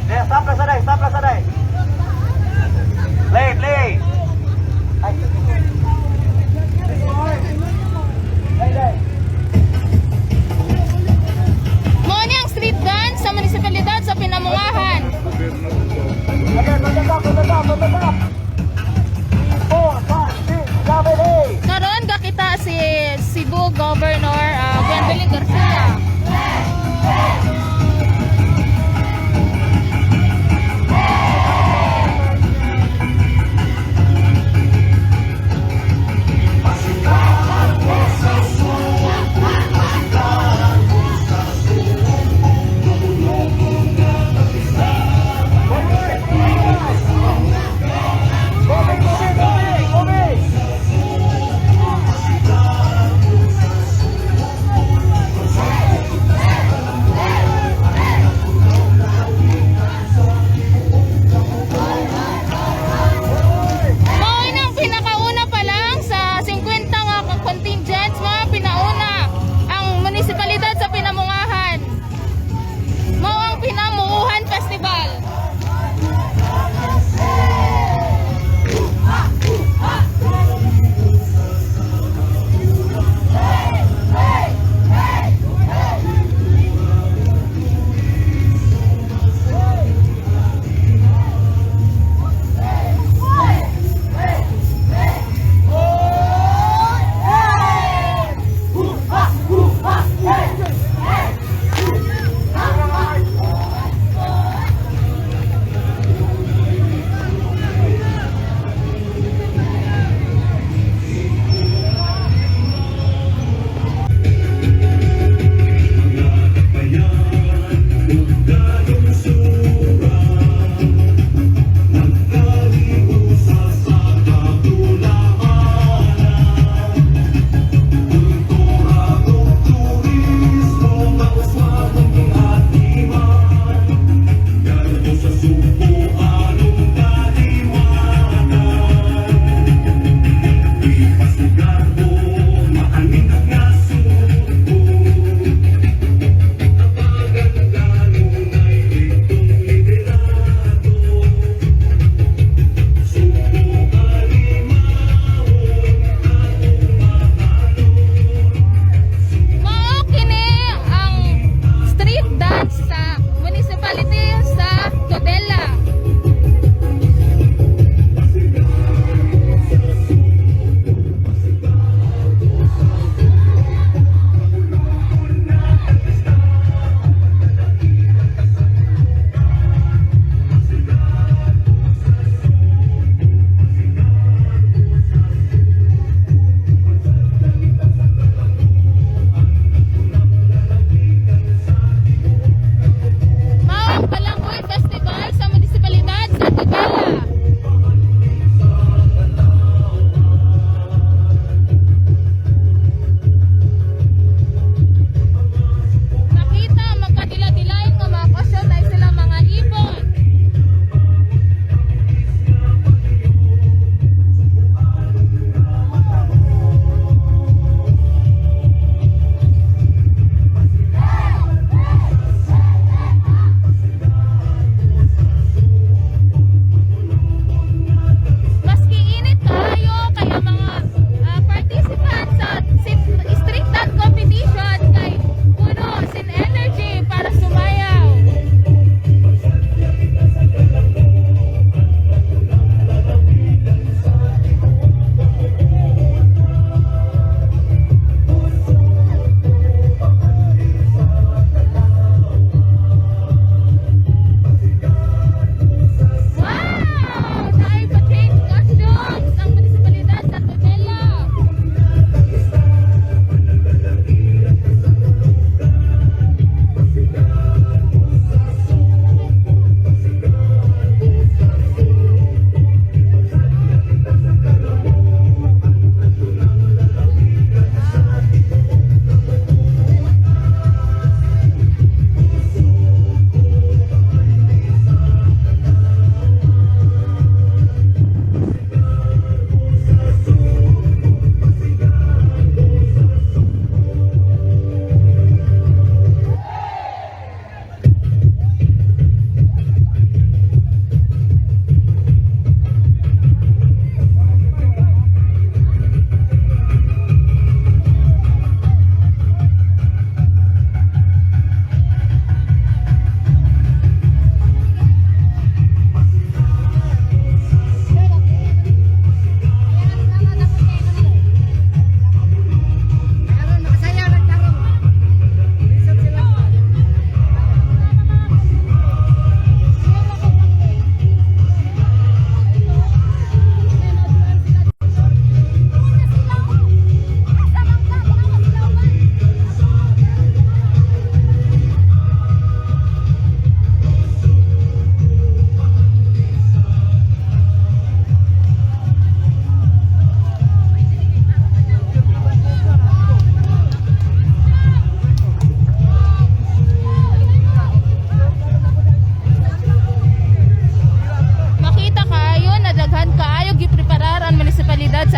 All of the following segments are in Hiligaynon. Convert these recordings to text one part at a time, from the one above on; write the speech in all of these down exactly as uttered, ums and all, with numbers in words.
Dai, stop lang sa dai, stop lang sa dai. Play, play. Ay. Dai, dai. Mao ni ang street dance sa munisipalidad sa Pinamungahan. Patata, patata, patata. Karon gakita si Cebu Governor, ah, Gwendolyn Garcia.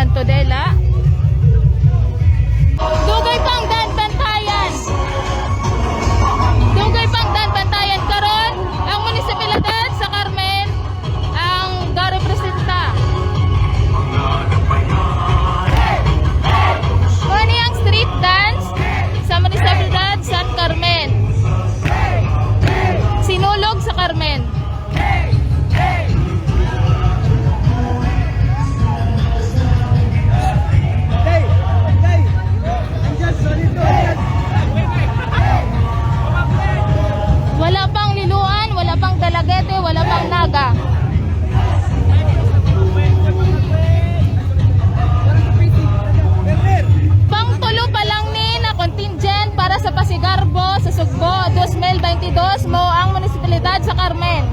Tudela. Dugay pang danbantayan. Dugay pang danbantayan karon ang munisipalidad sa Carmen ang garepresenta. Mao ni ang street dance sa munisipalidad sa Carmen. Sinulog sa Carmen. Wala pang Liloan, wala pang Dalaguete, wala pang Naga. Pang tulo pa lang ni na contingent para sa Pasigarbo sa Sugbo twenty twenty-two, mao ang munisipalidad sa Carmen.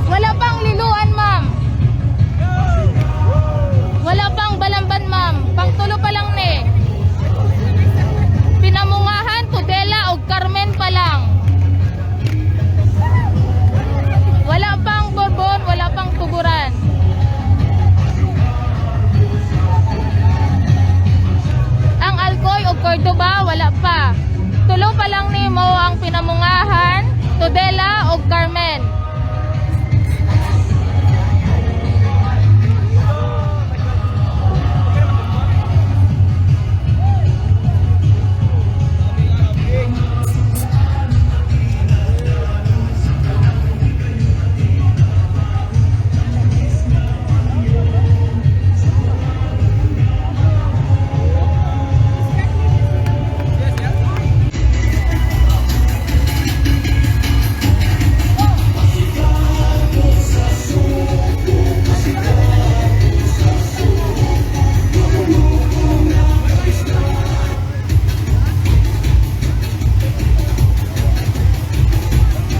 Wala pang Liloan, ma'am. Wala pang Balamban, ma'am. Pang tulo pa lang ni. Pinamungahan, Tudela, ug Carmen pa lang. Wala pang Borbon, wala pang Tuburan. Ang Alcoy ug Cordova, wala pa. Tulo pa lang ni, mao ang pinamungahan, Tudela ug Carmen.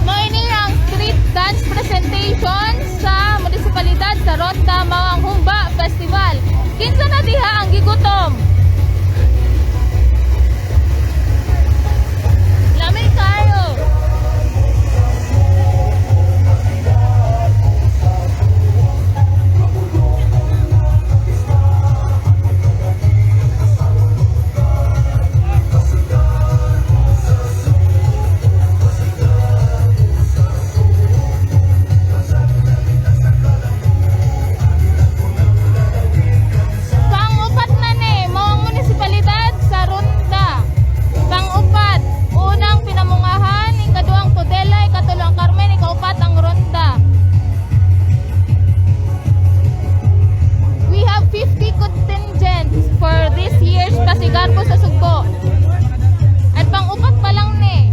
Mao ini ang street dance presentation sa munisipalidad sa Ronda, mao ang Humba Festival. Kinsa na diha ang gigutom? Lami kayo. Pang-upat na ni, mao ang munisipalidad sa Ronda. Pang-upat, unang pinamungahan, ikaduhang Tudela, ikatulo ang Carmen, ikaupat ang Ronda. We have fifty contingents for this year's Pasigarbo sa Sugbo. At pang-upat pa lang ni.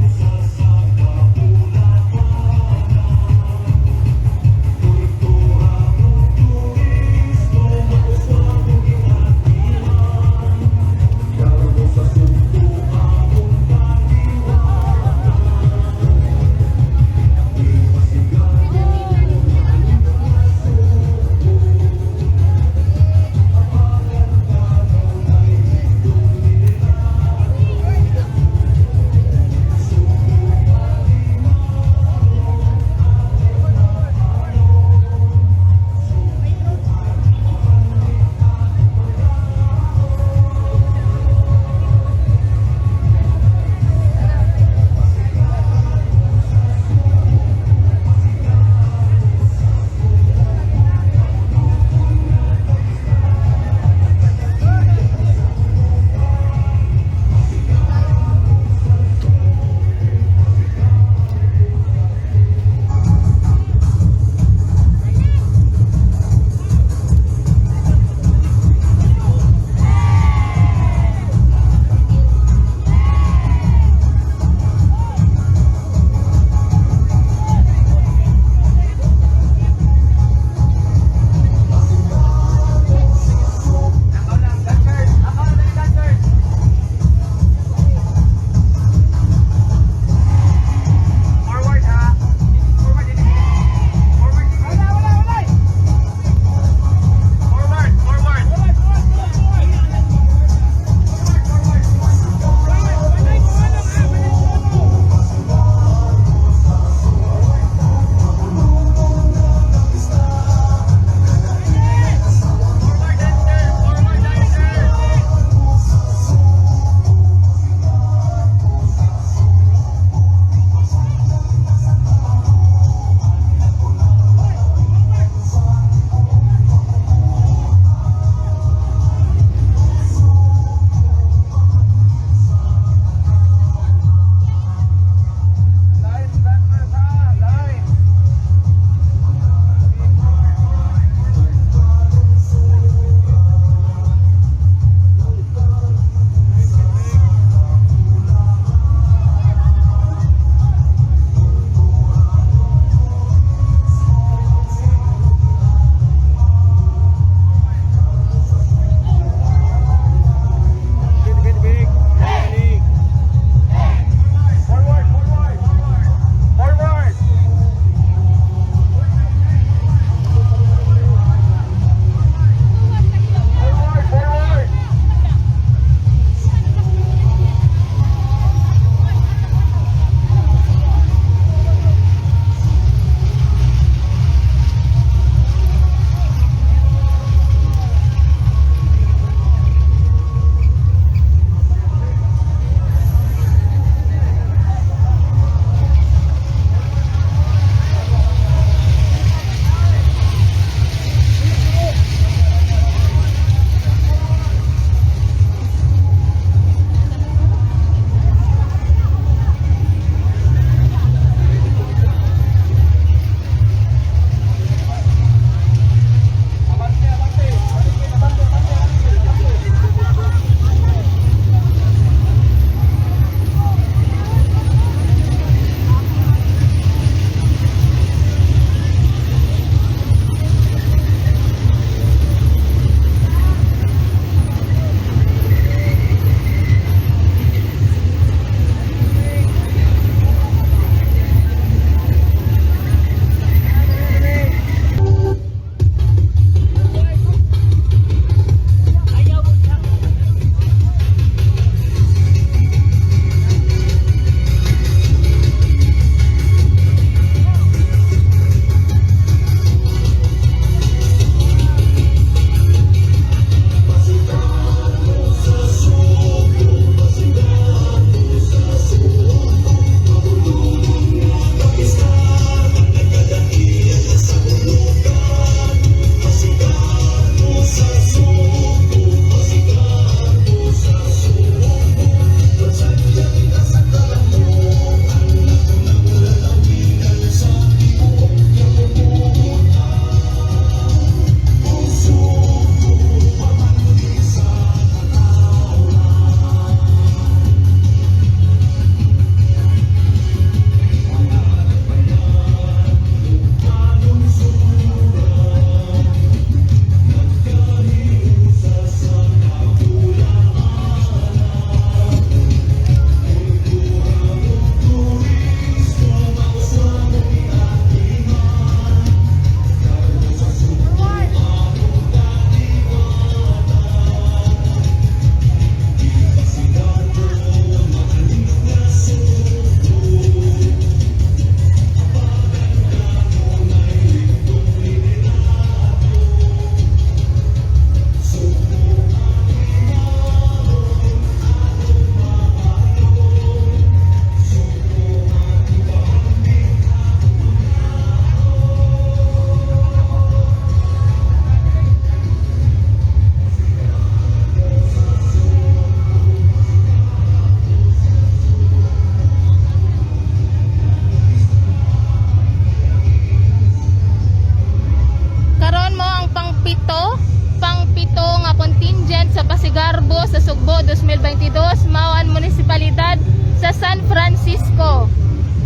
Sugbo twenty twenty-two, mao ang munisipalidad sa San Francisco.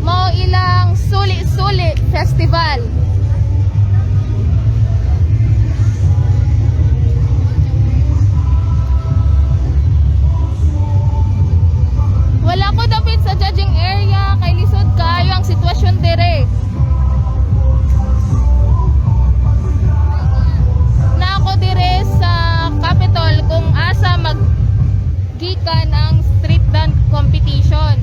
Mao ilang Suli-Suli Festival. Wala ko dapit sa judging area kay lisod kaayo ang sitwasyon dire. Naa ko dire sa Capitol kung asa maggikan ang street dance competition.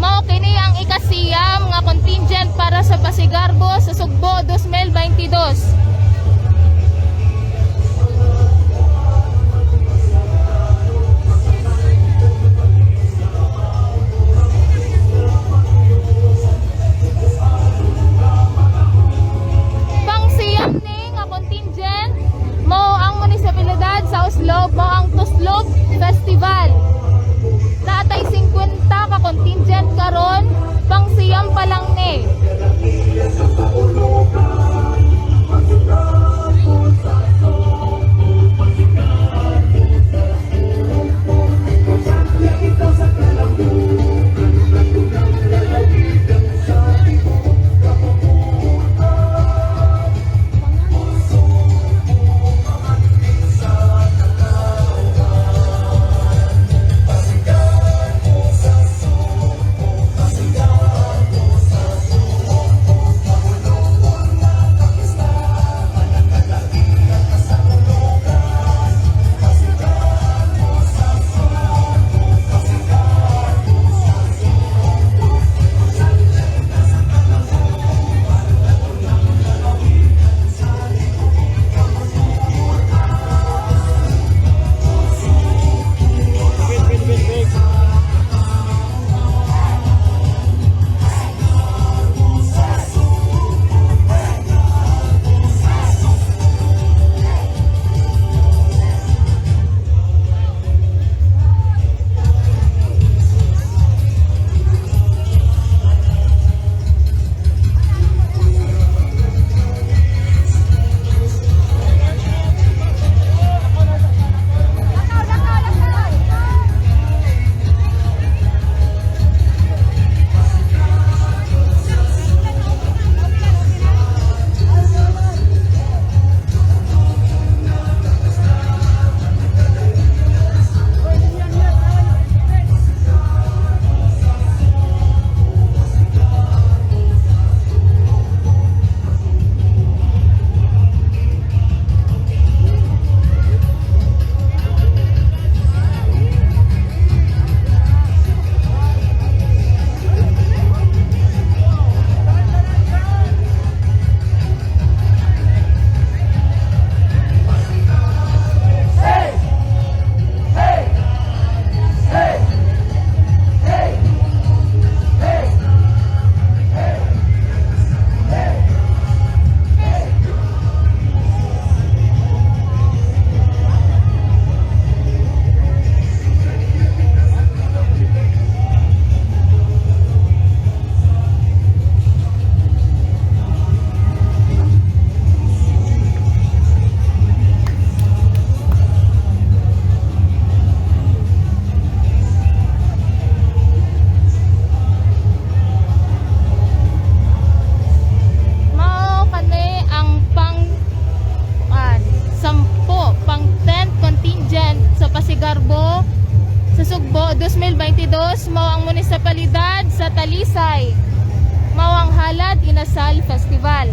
Mao kini ang ikasiyam nga contingent para sa Pasigarbo sa Sugbo twenty twenty-two. Pangsiyam ni nga contingent mao ang munisipalidad sa Oslob, mao ang Tuslob Festival. Natay singkwenta ka contingent karon, pangsiyam pa lang ni. Mao kani ang pang, kuan, sampo, pang tenth contingent sa Pasigarbo sa Sugbo twenty twenty-two, mao ang munisipalidad sa Talisay, mao ang Halad Inasal Festival.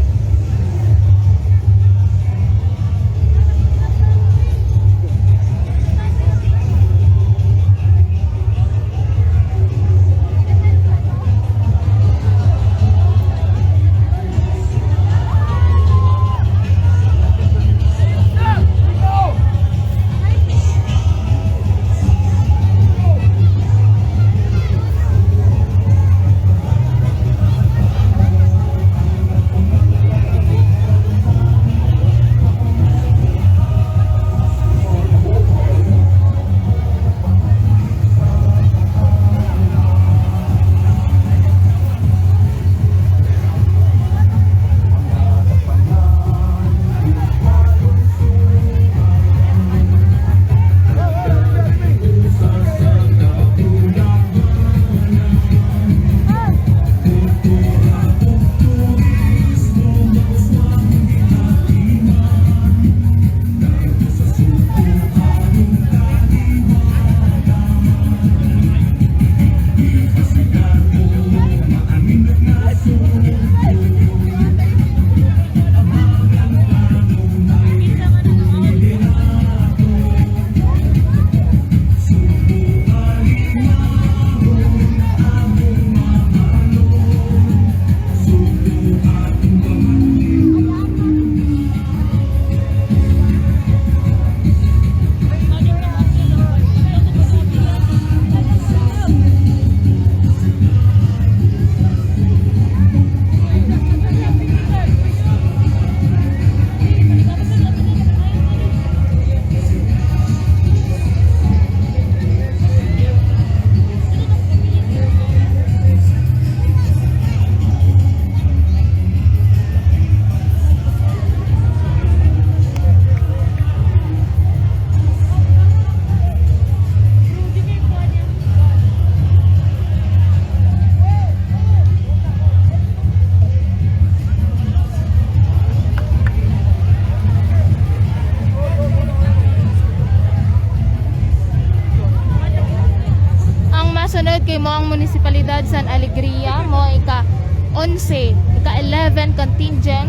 Kay mo ang munisipalidad san Alegria, mo ika onse, ika eleven contingent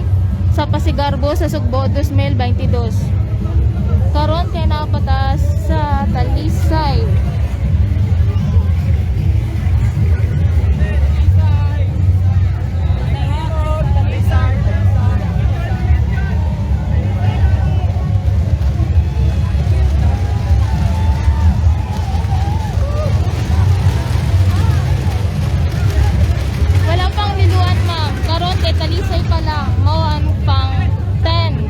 sa Pasigarbo sa Sugbo dos mil baynte dos. Karon kay napatas sa Talisay. Wala pang liluan, ma'am. Karon kay Talisay pa lang. Mao ang pang ten.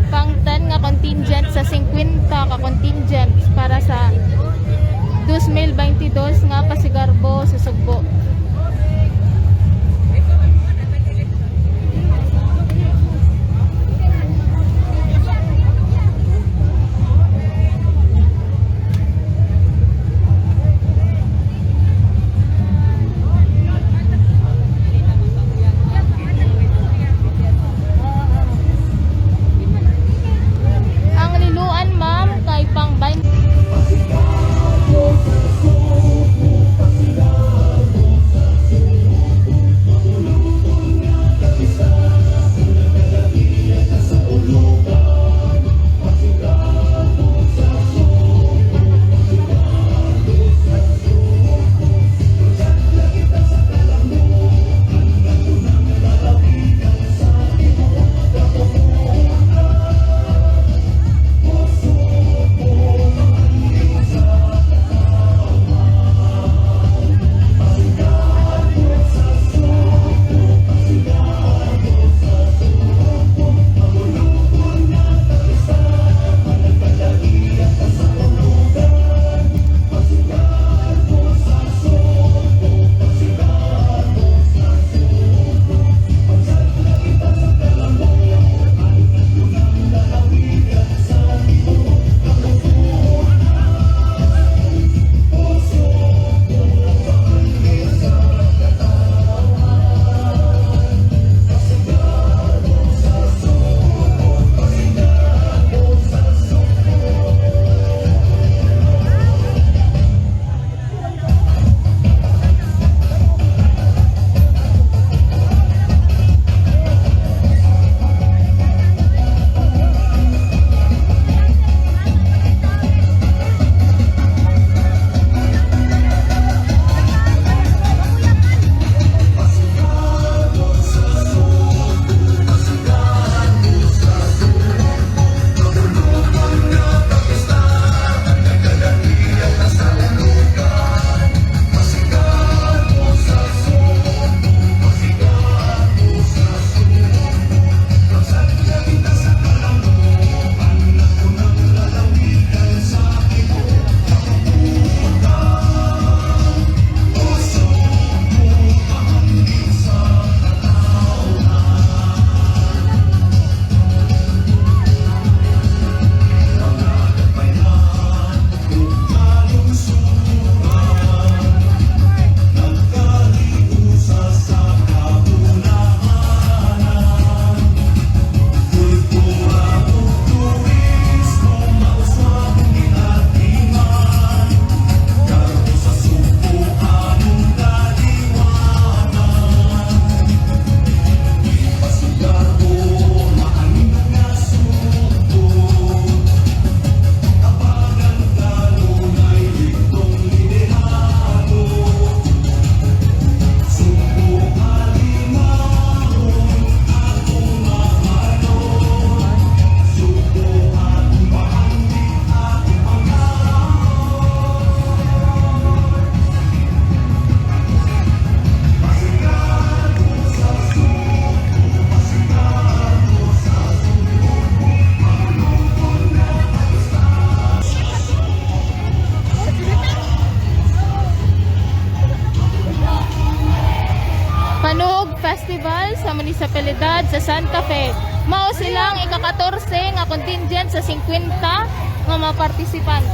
Pang ten nga contingent sa singkwenta ka contingent para sa dos mil baynte dos nga Pasigarbo sa Sugbo. Ang liluan, ma'am, kay pang baynte. Panuhog Festival sa munisipalidad sa Santa Fe. Mao sila ang ika-katorse nga contingent sa singkwenta nga mga partisipante.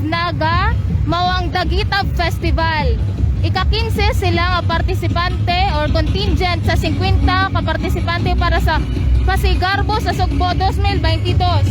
Naga, mao ang Dagitab Festival. Ika-kinse sila nga partisipante or contingent sa singkwenta ka partisipante para sa Pasigarbo sa Sugbo dos mil baynte dos.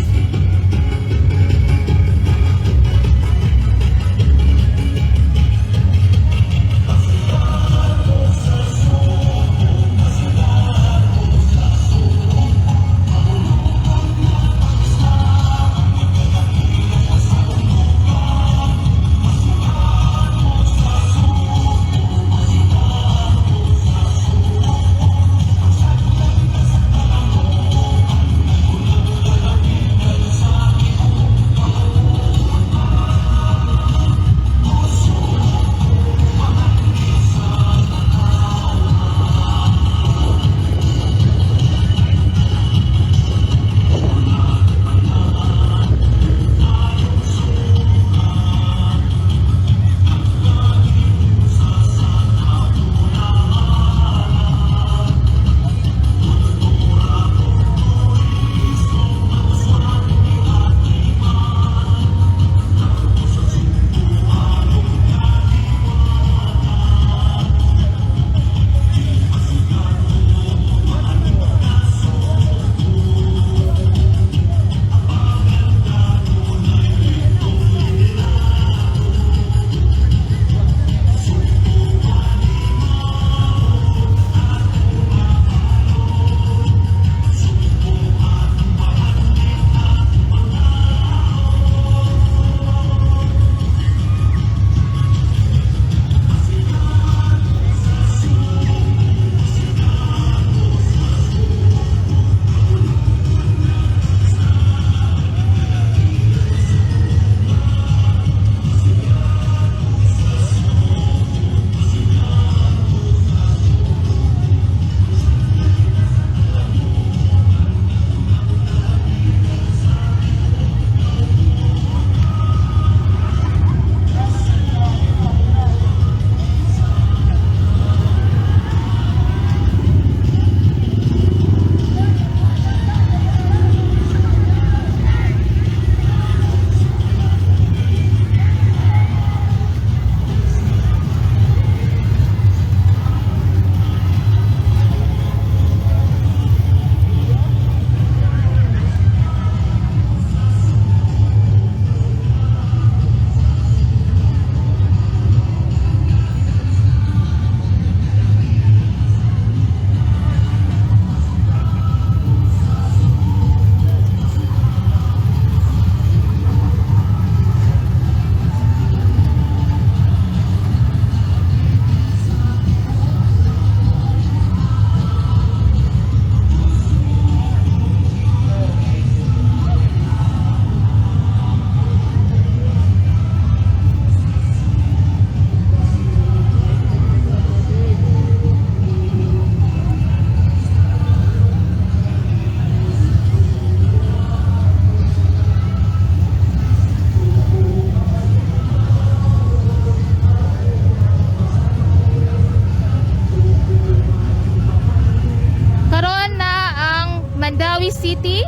Karon na ang Mandaue City,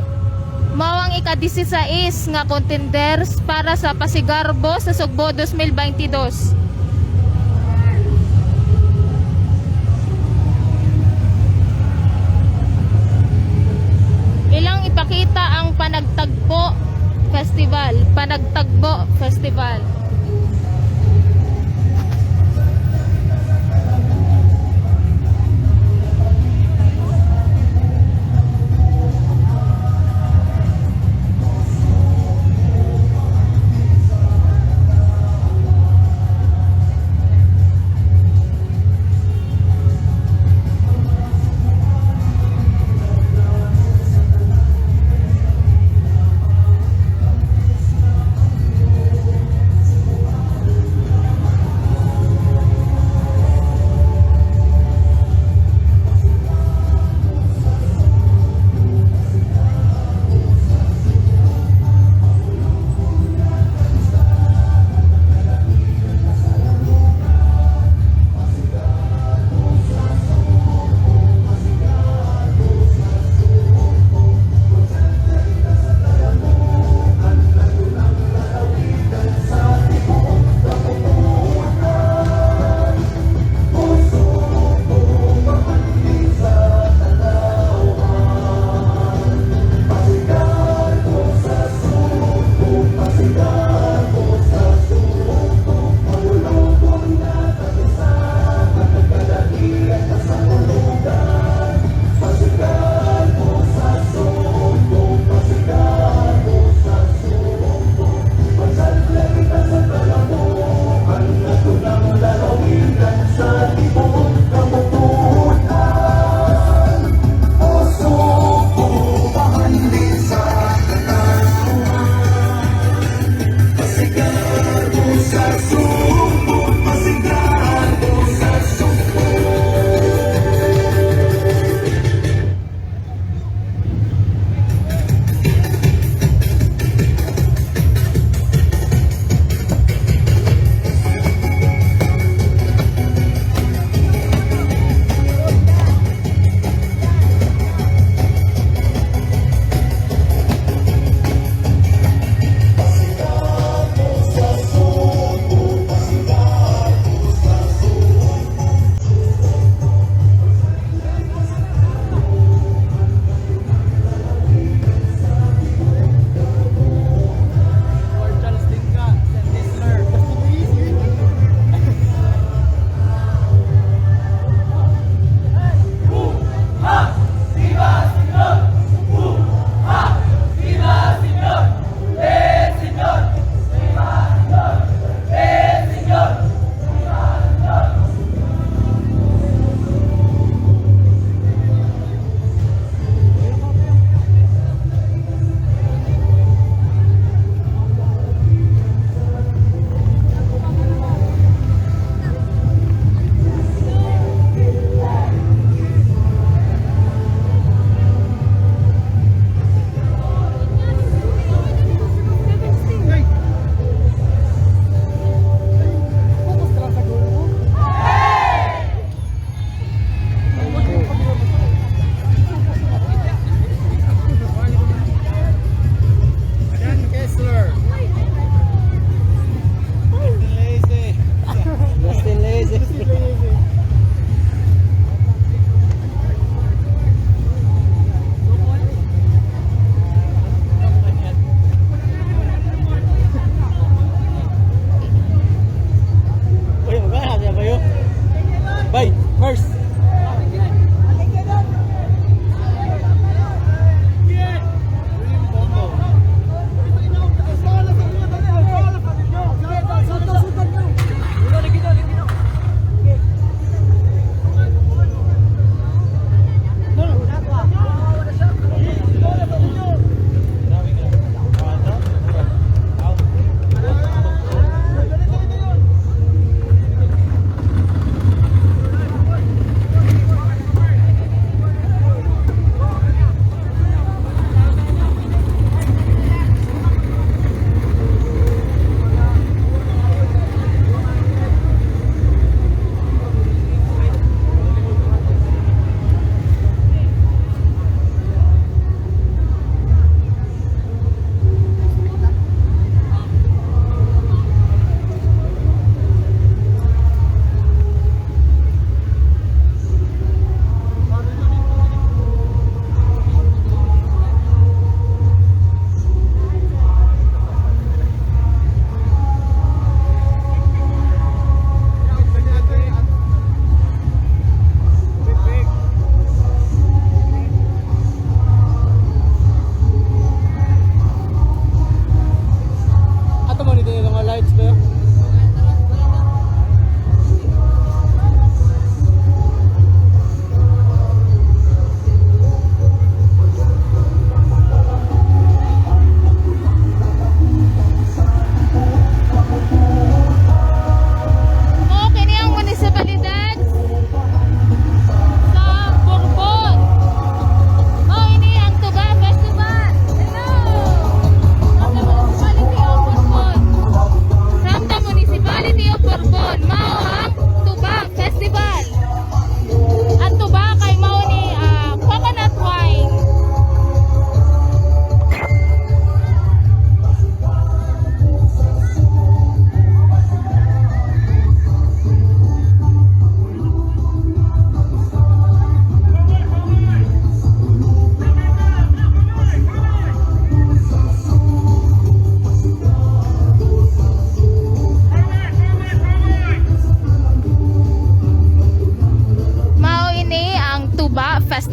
mao ang ika-disisais nga contenders para sa Pasigarbo sa Sugbo dos mil baynte dos. Ilang ipakita ang Panagtagpo Festival, Panagtagpo Festival.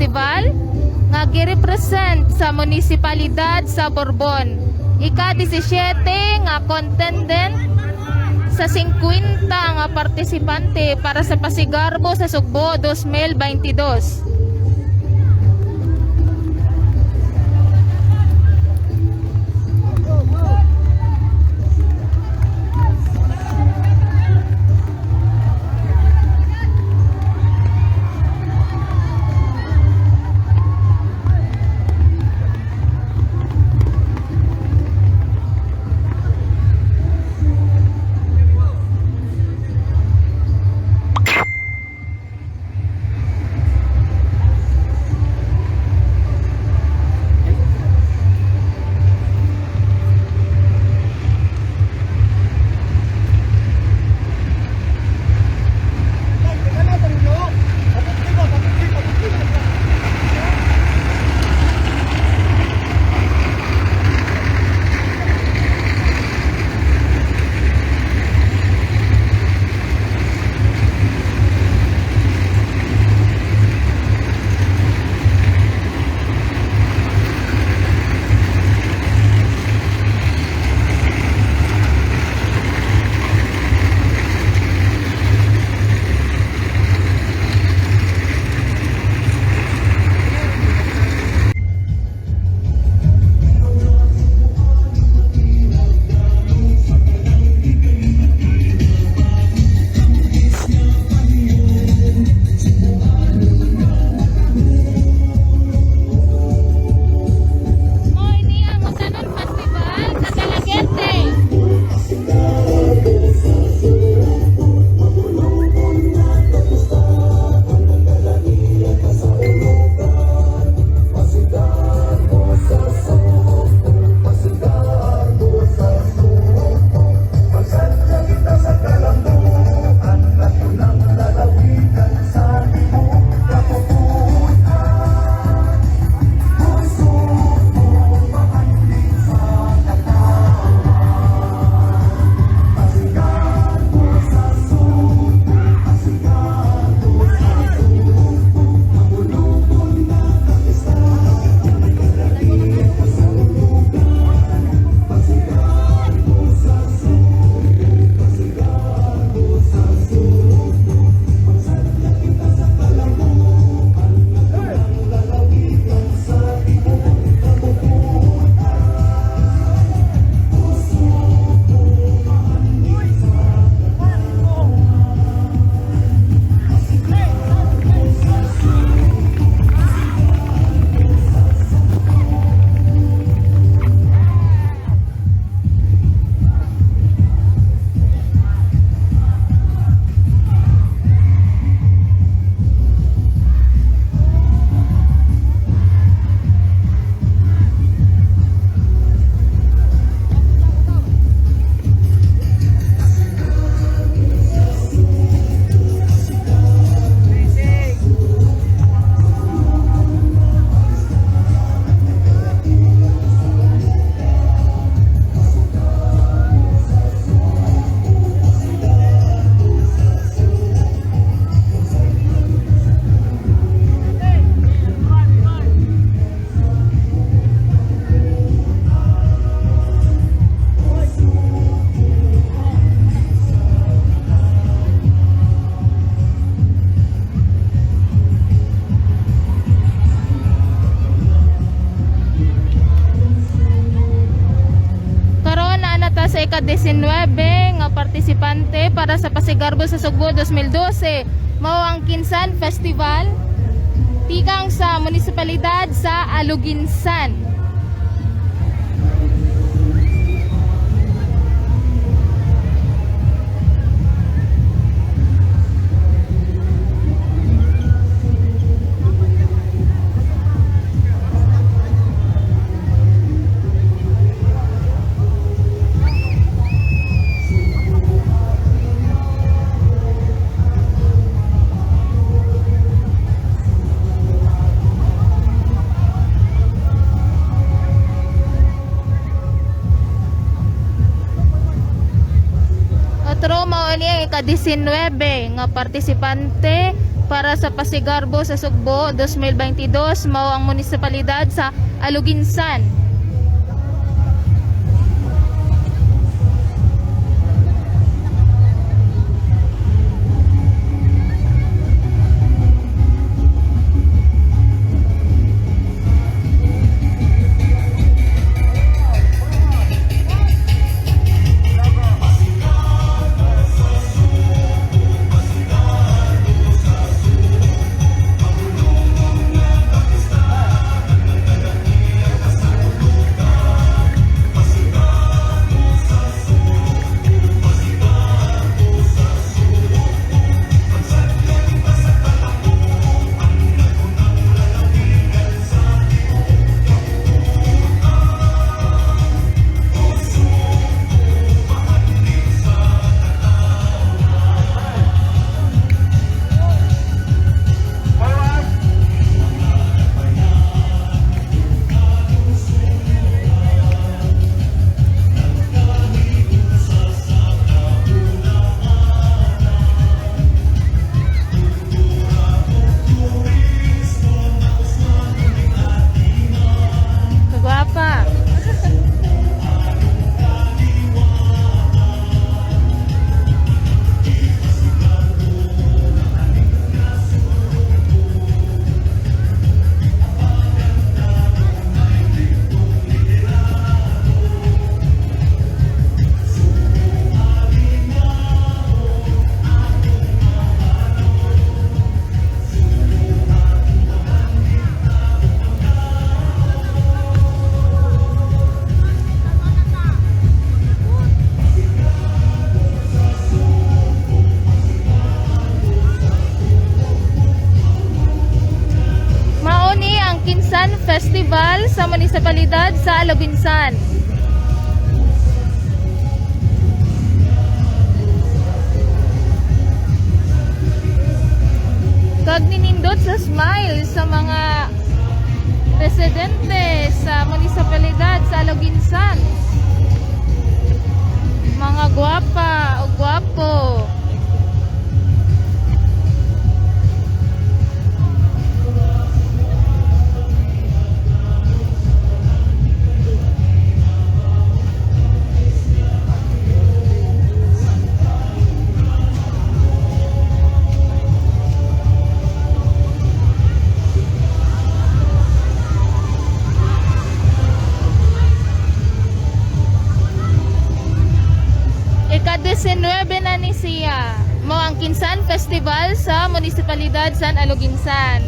Festival nga girepresent sa munisipalidad sa Borbon. Ika-disisiete nga contendent sa singkwenta nga partisipante para sa Pasigarbo sa Sugbo dos mil baynte dos. Mao ini ang Utanon Festival sa Calaguete. Karon, naa na ta sa ika-disinwebe nga partisipante para sa Pasigarbo sa Sugbo dos mil dose. Mao ang Kinsan Festival, tikang sa munisipalidad sa Aloguinsan. Otro, mao ni ang ika-disinwebe nga partisipante Para sa Pasigarbo sa Sugbo twenty twenty-two, mao ang munisipalidad sa Aloguinsan. Kagwapa. Mao ni ang Kinsan Festival sa munisipalidad sa Aloguinsan. Kag ninindot sa smile sa mga residente sa munisipalidad sa Aloguinsan. Mga gwapa o gwapo. Ika-diecinuebe na ni siya. Mao ang Kinsan Festival sa Munisipalidad san Aloguinsan.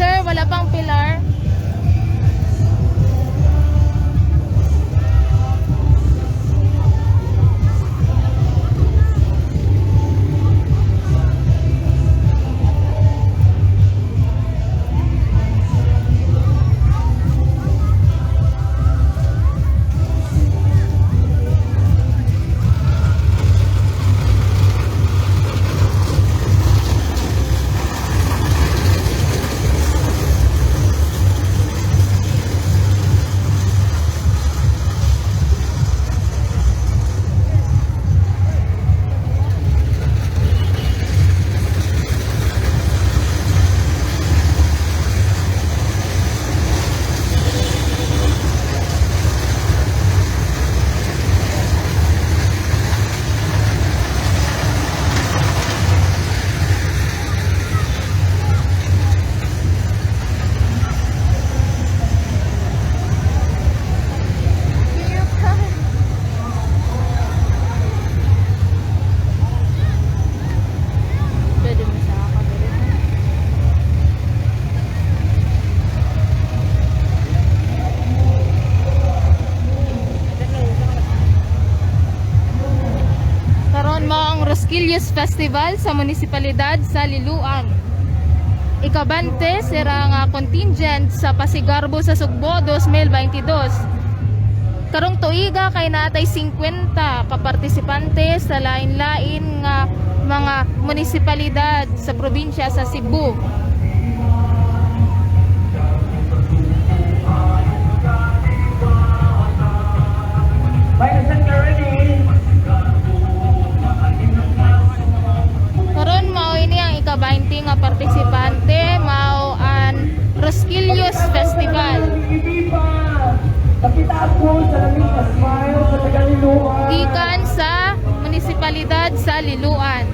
Sir, wala pang pilar? Pwede mo sa ako diri. Karon mao ang Rosquillos Festival sa munisipalidad sa Liloan. Ikabante sira nga contingent sa Pasigarbo sa Sugbo dos mil baynte dos. Karong tuiga kay natay singkwenta ka partisipante sa lain-lain nga mga munisipalidad sa probinsya sa Cebu. Karon mao ini ang ika-baynte nga partisipante, mao ang Rosquillos Festival. Gikan sa munisipalidad sa Liloan.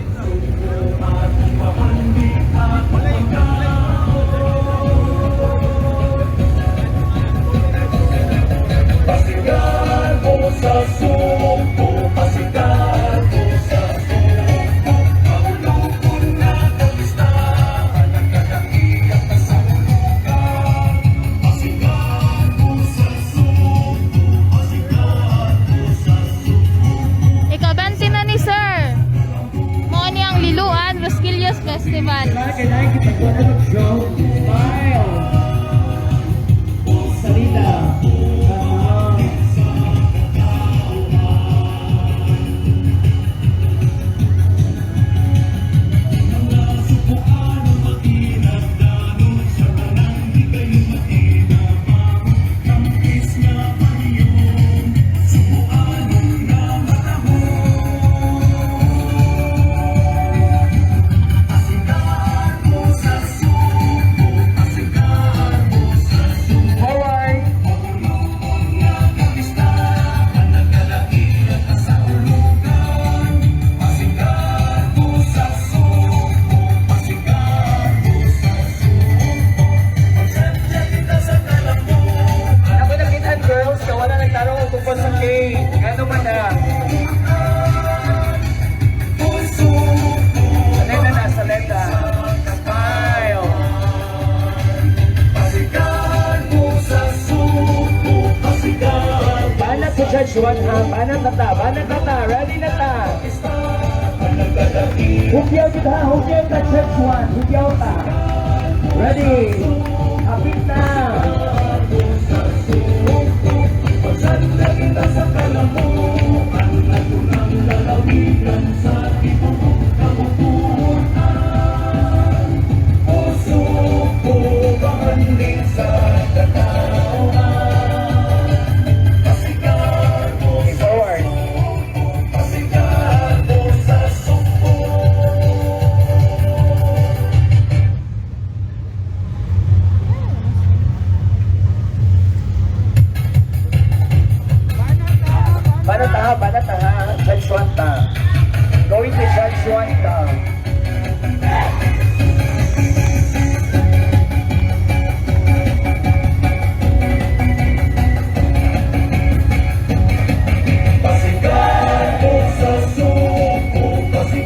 Ikabante na ni sir. Mao ni ang Liloan Rosquillos Festival. Smile. Ako nakita, girls, nga wala nagtarong og tungkol sa cake. Ngano man na? Saleta na, Saleta. Smile. Banat si Judge Juan, ha? Banat na ta, banat na ta. Ready na ta. Hugyaw gid, ha? Hugyaw ta, Judge Juan. Hugyaw ta. Ready? Hapit na. Forward. Banat ta, ha, banat ta, ha. Judge Juan ta. Going to Judge Juan ta.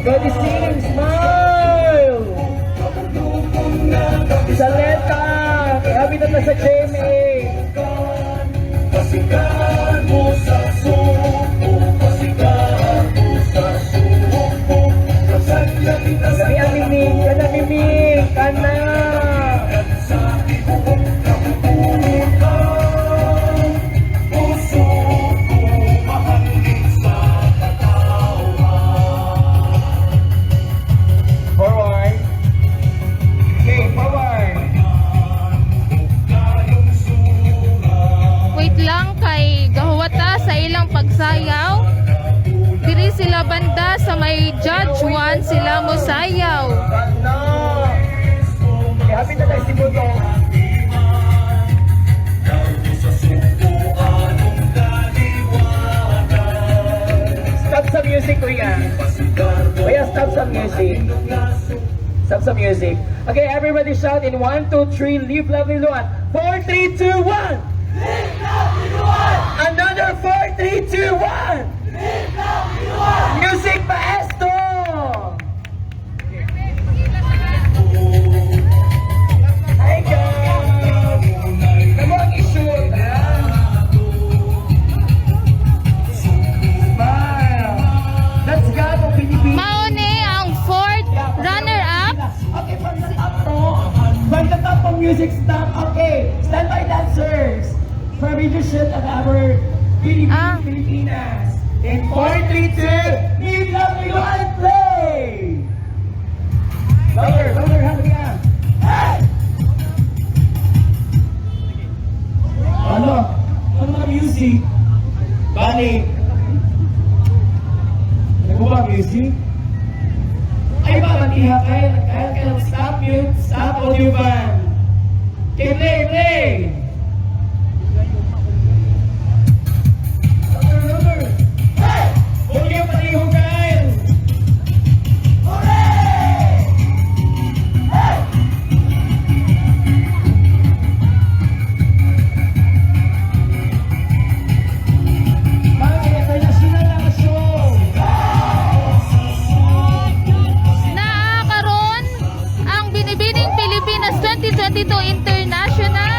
Ready, sing, smile! Saleta! Happy na ta sa J M A! Dali, ang miming! Kana, miming! Kana! Forward. Okay, forward. Wait lang, kay gahuwat ta sa ilang pagsayaw. Diri sila banda sa may Judge Juan sila mosayaw. Ano? Eh, happy na tayo si Buto. Stop sa music, kuya. Kuya, stop sa music. Stop sa music. Okay, everybody shout in one, two, three, live, love, Liloan. Four, three, two, one. Live, love, Liloan. Another four, three, two, one. Live, love, Liloan. Music, maestro. Hi, guys. Come on, i-shoot. Smile. Let's go, Pilipinas. Mao ni ang fourth runner-up. Okay, pag nag-up to, Music stop. Okay, standby dancers. For a major shift of our Pilipinas. In four, three, two, New York, New York, play! Louder, louder, hallelujah! Hey! Ano? Ano mga music? Balik. Ano ba music? Ay ba, matiha kayo, nagkaya kayo, stop mute, stop audio van. Okay, play, play. Hey! Volume, palihog kayo. Hooray! Hey! Naa karon ang Binibining Pilipinas twenty twenty-two International.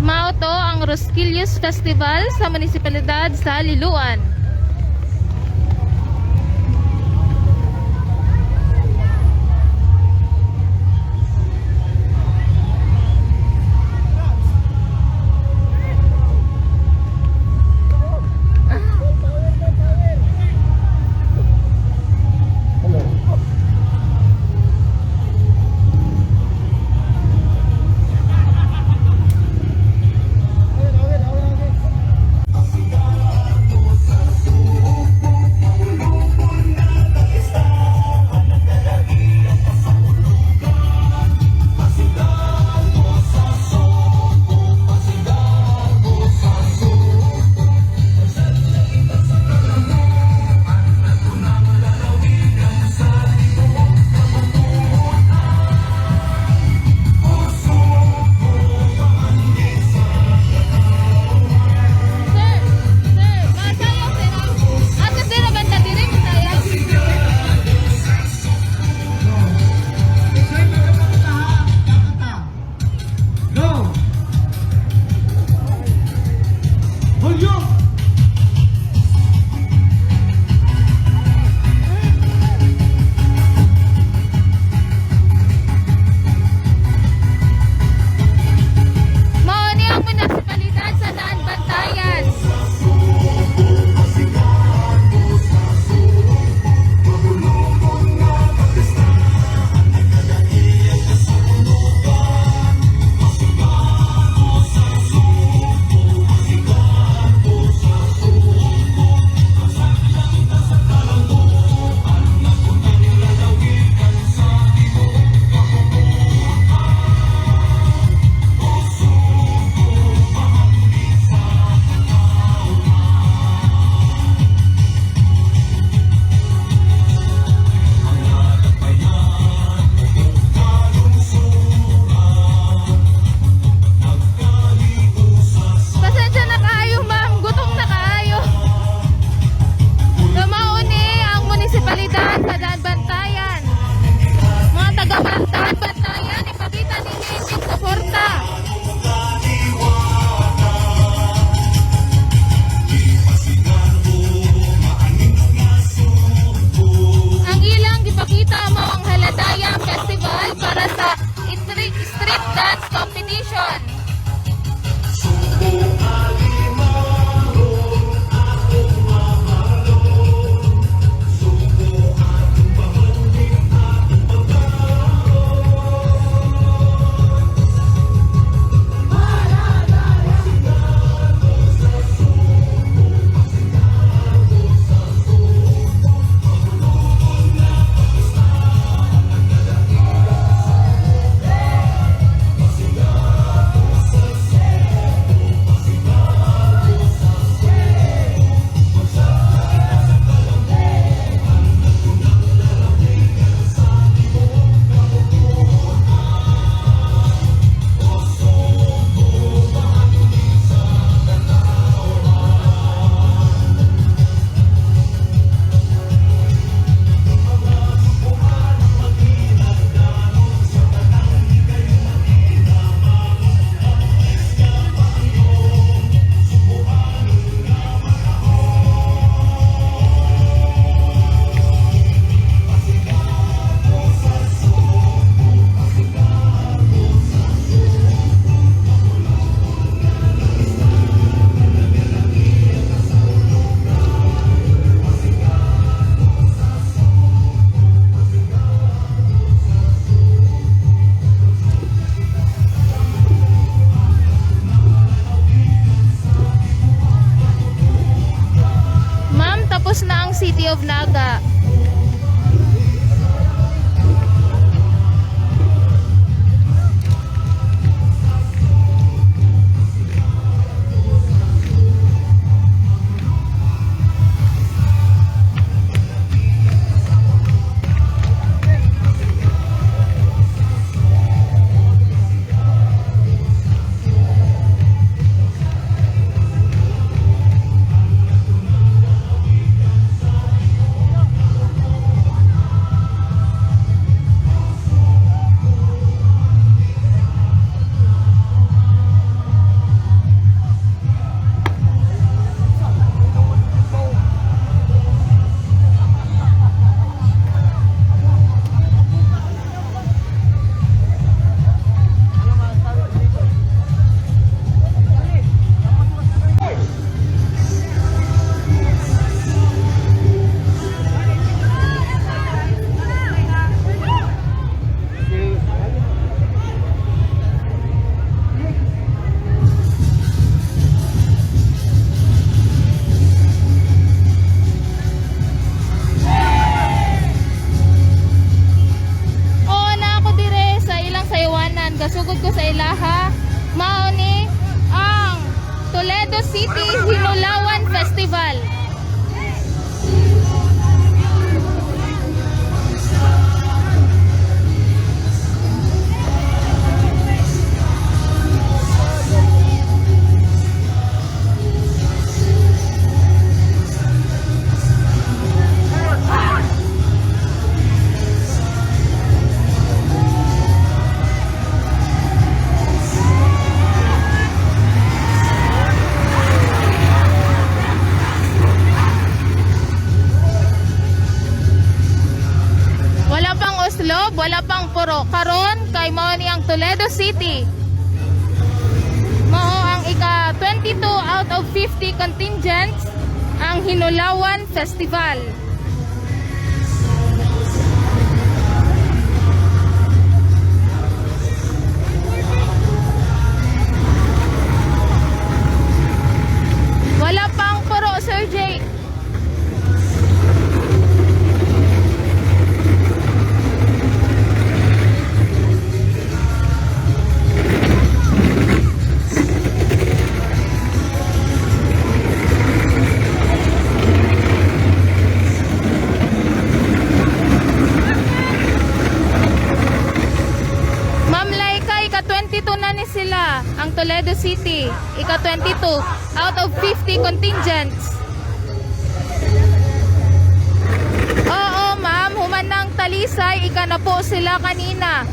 Mao to ang Rosquillos Festival sa munisipalidad sa Liloan. City of Naga. Oo, na ako dire sa ilang saywanan. Gasugod ko sa ilaha. Mao ni ang Toledo City Hinulawan Festival. Wala pang uslob, wala pang puro. Karon kay mao ni ang Toledo City. Mao ang ika twenty-two out of fifty contingents ang Hinulawan Festival. Wala pang puro, Sir Jake. Ma'am Laika, ika twenty-two na ni sila, ang Toledo City, ika twenty-two out of fifty contingents. Oo, ma'am, human ang Talisay, ika na po sila kanina.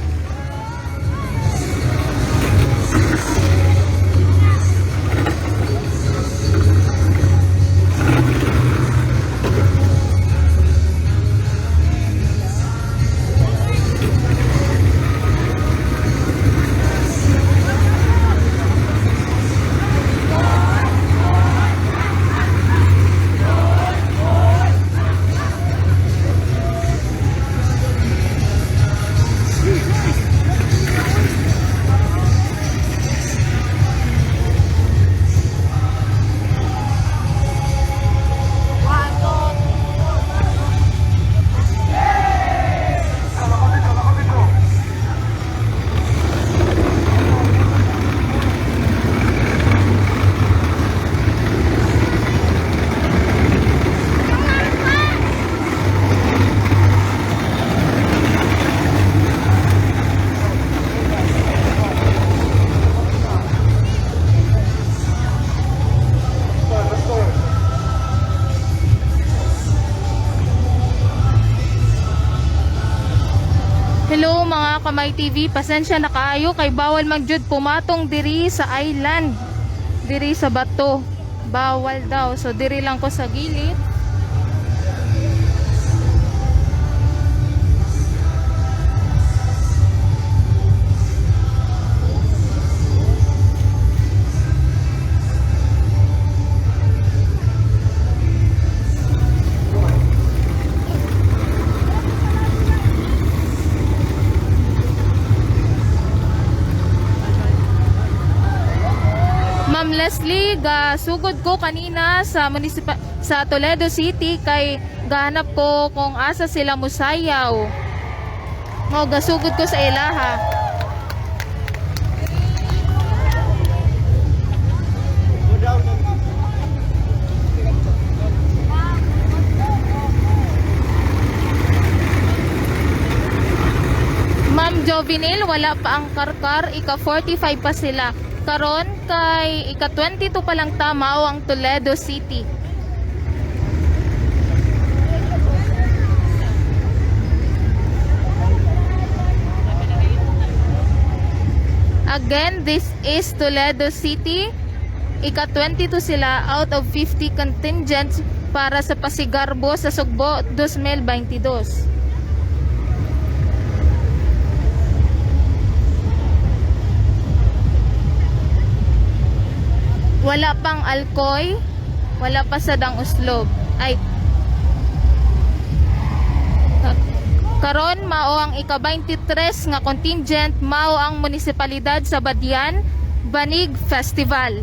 Hello, mga Kamay T V, pasensya na kaayo kay bawal man jud pumatong diri sa island, diri sa bato. Bawal daw. So, diri lang ko sa gilid. Ma'am Leslie, gasugod ko kanina sa munisipa-, sa Toledo City kay gahanap ko kung asa sila musayaw. Mao, gasugod ko sa ilaha. Ma'am Jovinil, wala pa ang Carcar, ika forty-five pa sila. Karon kay ika twenty-two pa lang ta mao ang Toledo City. Again, this is Toledo City. Ika twenty-two sila out of fifty contingents para sa Pasigarbo sa Sugbo twenty twenty-two. Wala pang Alcoy, wala pa sad ang Uslob. Ay. Karon, mao ang ika twenty-three nga contingent, mao ang munisipalidad sa Badian, Banig Festival.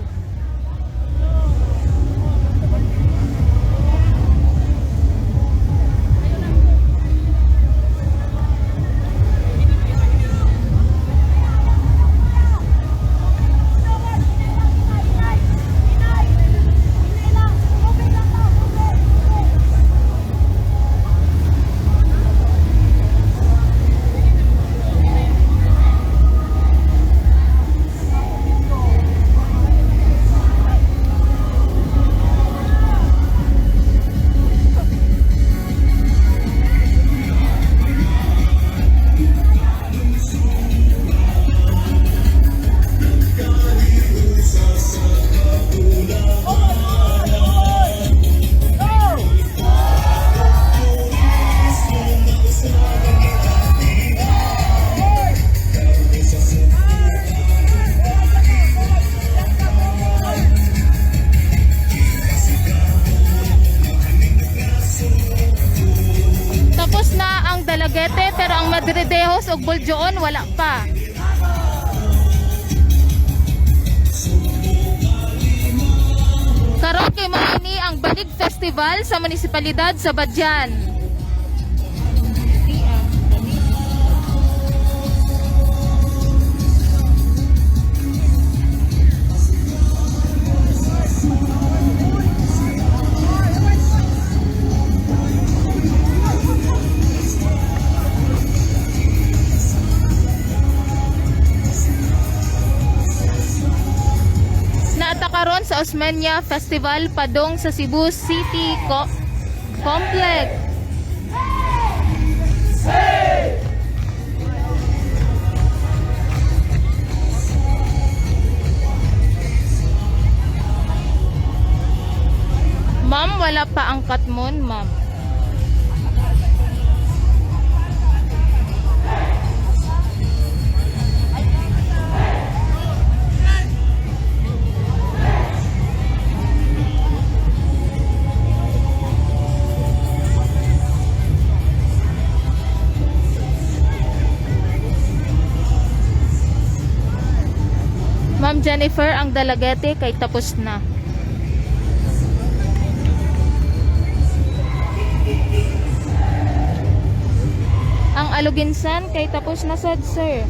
Tapos na ang Dalaguete, pero ang Madridejos ug Buljoon wala pa. Karon kay mao ini ang Banig Festival sa munisipalidad sa Badian. Naa ta karon sa Osmeña Festival padong sa Cebu City Co-, Complex. Ma'am, wala pa ang Katmon, ma'am. Ma'am Jennifer, ang Dalaguete kay tapos na. Ang Aloguinsan kay tapos na sad, sir.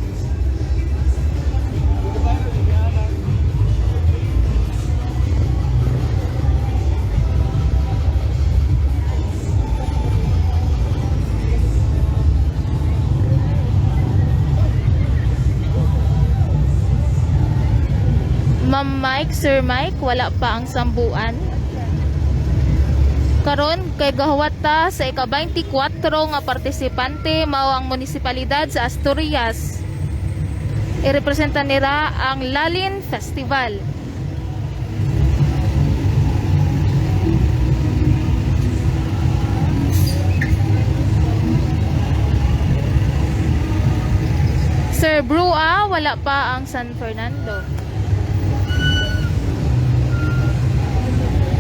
Ma'am Mike, Sir Mike, wala pa ang Sambuan. Karon kay gahuwat ta sa ika twenty-four nga partisipante, mao ang munisipalidad sa Asturias. Irepresenta nira ang Lalin Festival. Sir Brua, wala pa ang San Fernando.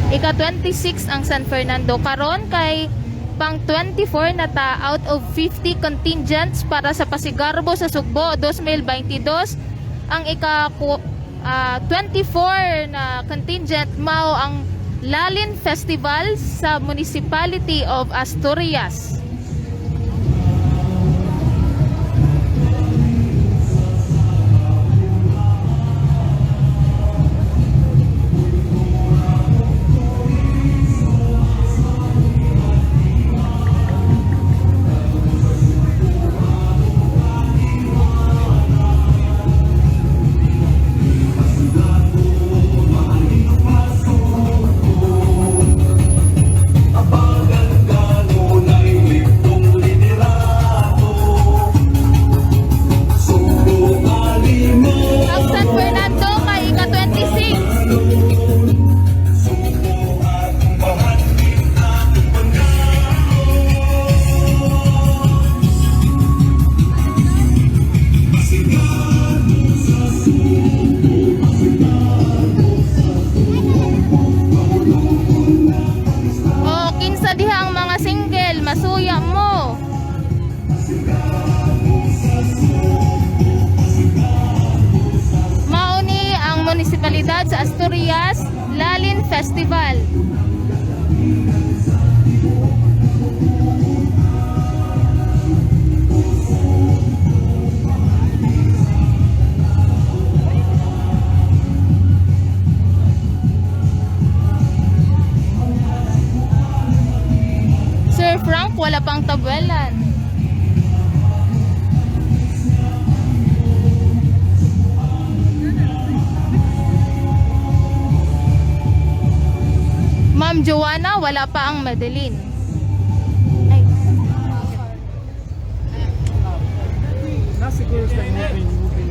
Ika twenty-six ang San Fernando. Karon kay pang twenty-four na ta out of fifty contingents para sa Pasigarbo sa Sugbo twenty twenty-two. Ang ika ku-, ah, twenty-four na contingent mao ang Lalin Festival sa Municipality of Asturias. Ang San Fernando kay ika twenty-six. O, kinsa diha ang mga single? Masuya mo. Mao ni ang munisipalidad sa Asturias, Lalin Festival. Sir Frank, wala pang tabuelan. Ma'am Joanna, wala pa ang Madeline. Ay. Nasa siguro sa moving, moving.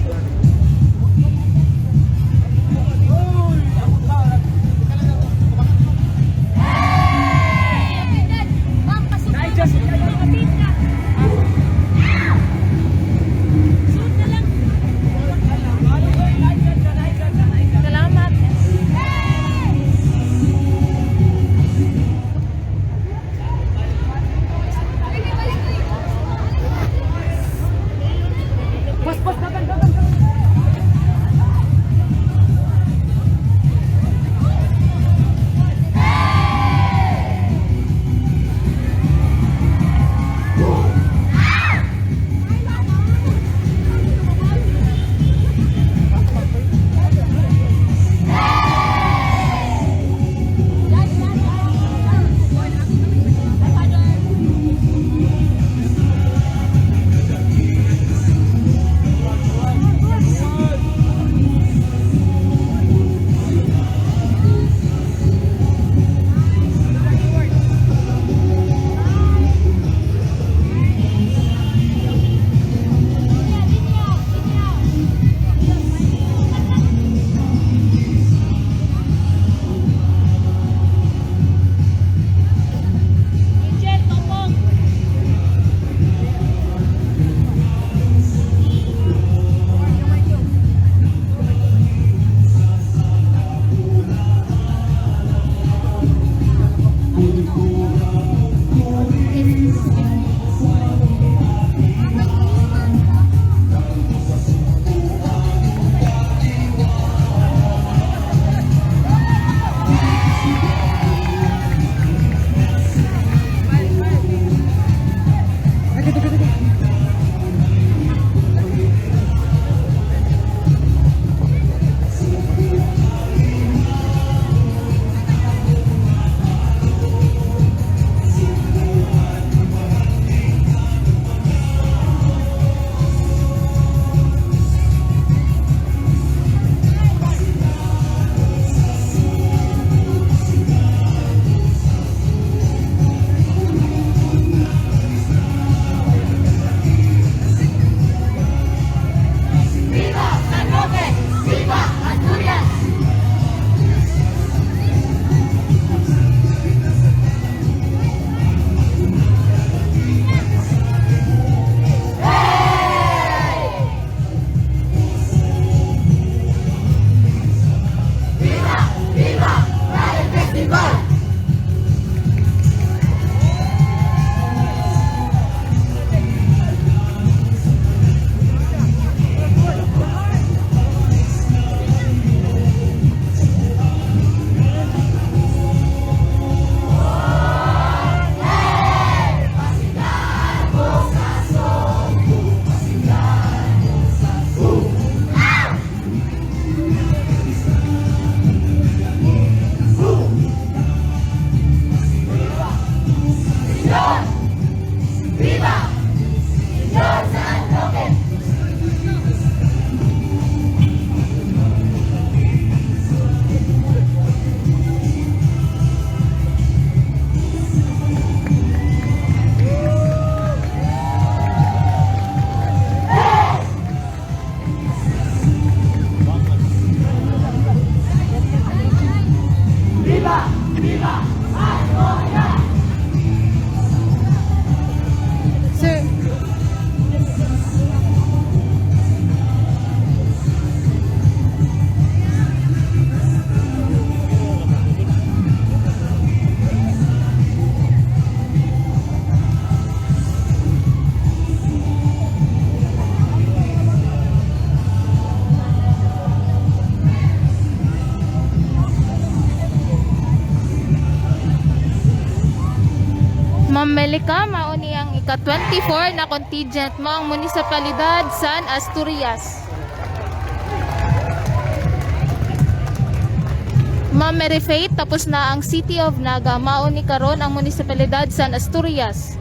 Salamat. Sir. Ma'am Melika, mao ni ang ika twenty-four na contingent mo ang Munisipalidad San Asturias. Ma'am Mary Faith, tapos na ang City of Naga, mao ni karon ang Munisipalidad San Asturias.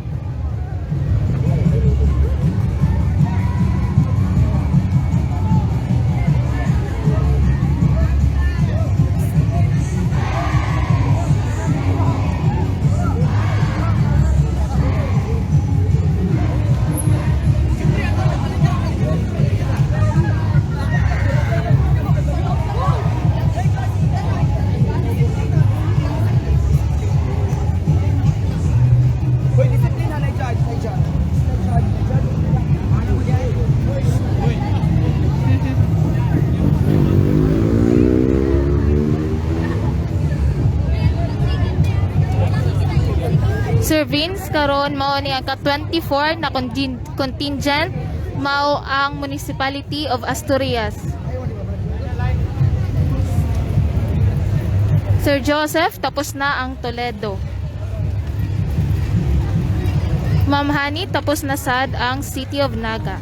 Hoy, disiplina na judge, na judge. Na judge, na judge. Sir Vince, karon mao ni ang ka twenty-four na contin-, contingent, mao ang Municipality of Asturias. Sir Joseph, tapos na ang Toledo. Ma'am Honey, tapos na sad ang City of Naga.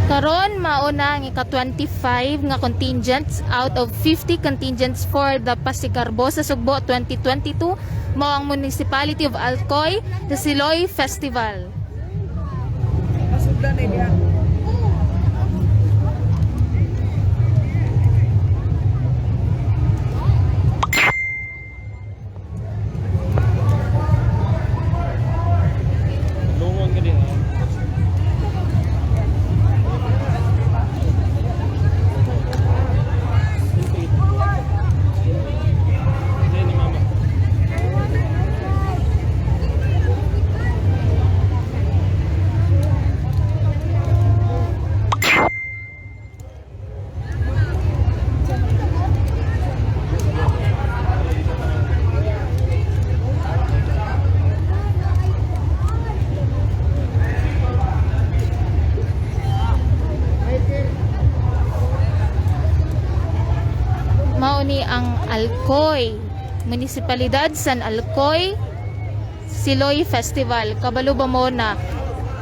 Karon, mao na ang ika twenty-five nga contingents out of fifty contingents for the Pasigarbo sa Sugbo twenty twenty-two, mao ang Municipality of Alcoy, the Siloy Festival. Masudlan na diha. Lungon ka din, ah. Hindi, ni Mama. Mao ni ang Alcoy, Munisipalidad San Alcoy. Siloy Festival. Kabalo ba mo na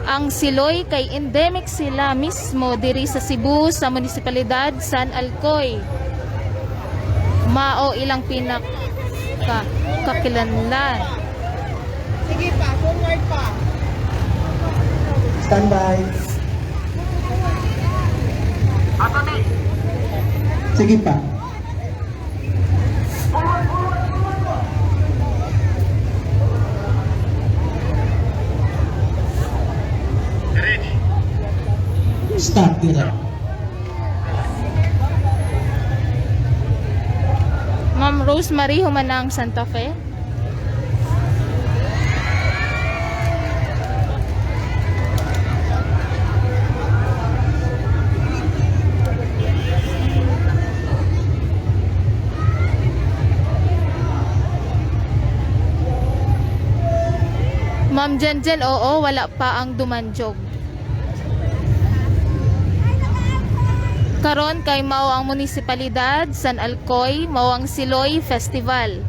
ang Siloy kay endemic sila mismo diri sa Cebu, sa Munisipalidad San Alcoy? Mao ilang pinaka kakilanlan. Sige pa, forward pa. Standby. Sige pa. Stop dira. Ma'am Rosemary, human na ang Santa Fe. Ma'am Jenjen, oo, wala pa ang dumanjog. Karon kay mao ang munisipalidad San Alcoy, mao ang Siloy Festival.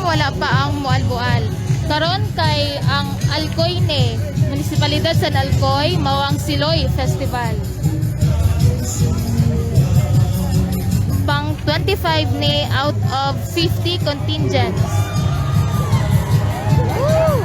Wala pa ang Moalboal. Karon kay ang Alcoy ni, Munisipalidad sa Alcoy, mao ang Siloy Festival. Pang twenty-five ni out of fifty contingents. Woo!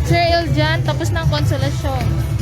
Sir Eljan, tapos na ang konsolasyon.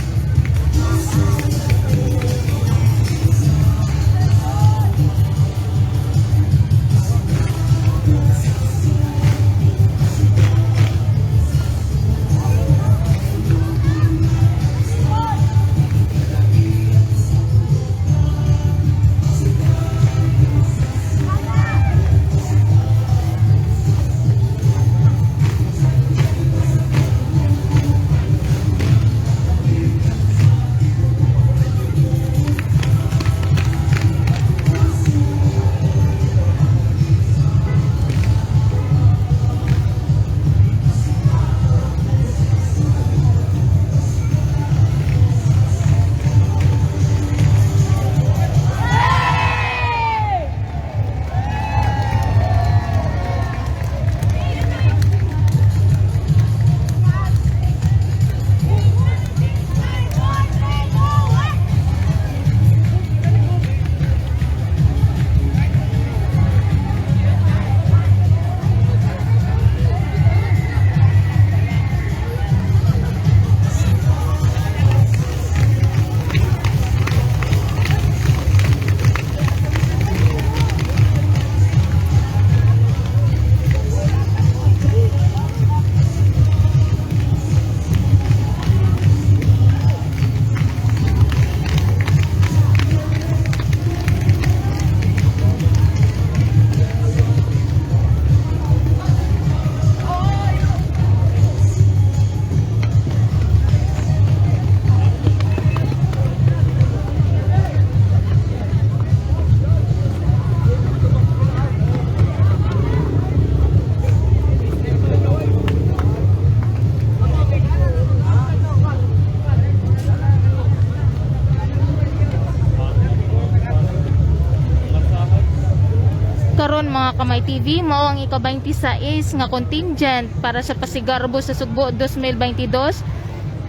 Karon, mga Kamay T V, mao ang ika-twenty-six nga contingent para sa Pasigarbo sa Sugbo twenty twenty-two.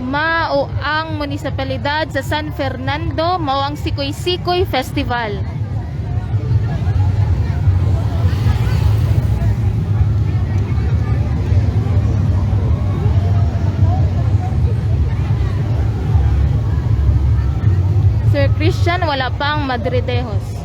Mao ang munisipalidad sa San Fernando, mao ang Sikoy-Sikoy Festival. Sir Christian, wala pa ang Madridejos.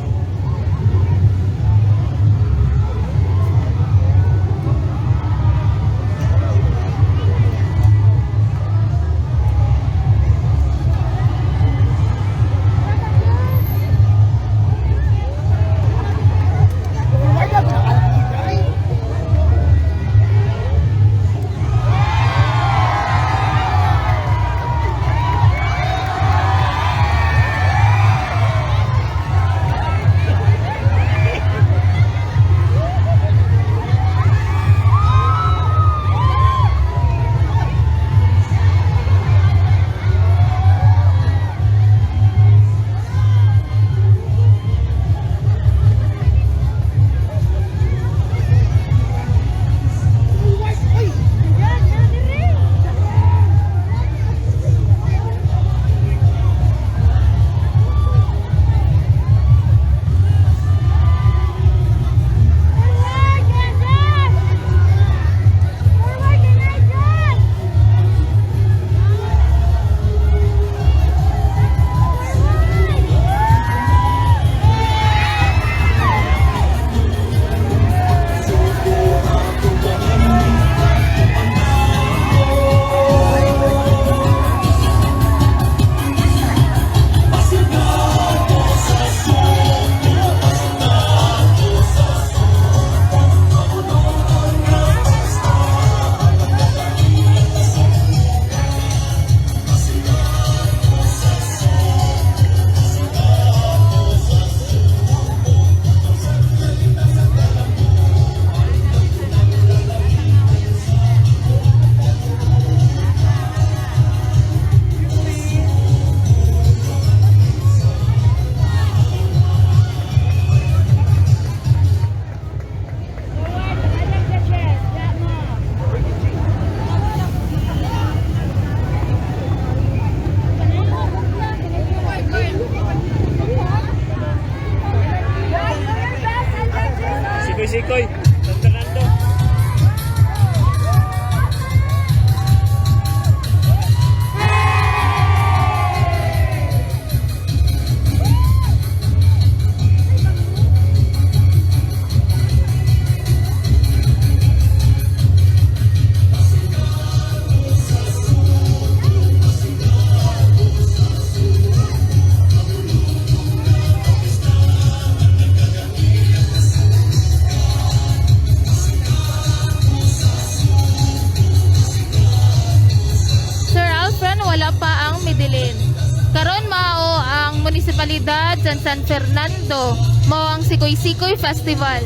Munisipalidad sang San Fernando, mao ang Sikoy-Sikoy Festival.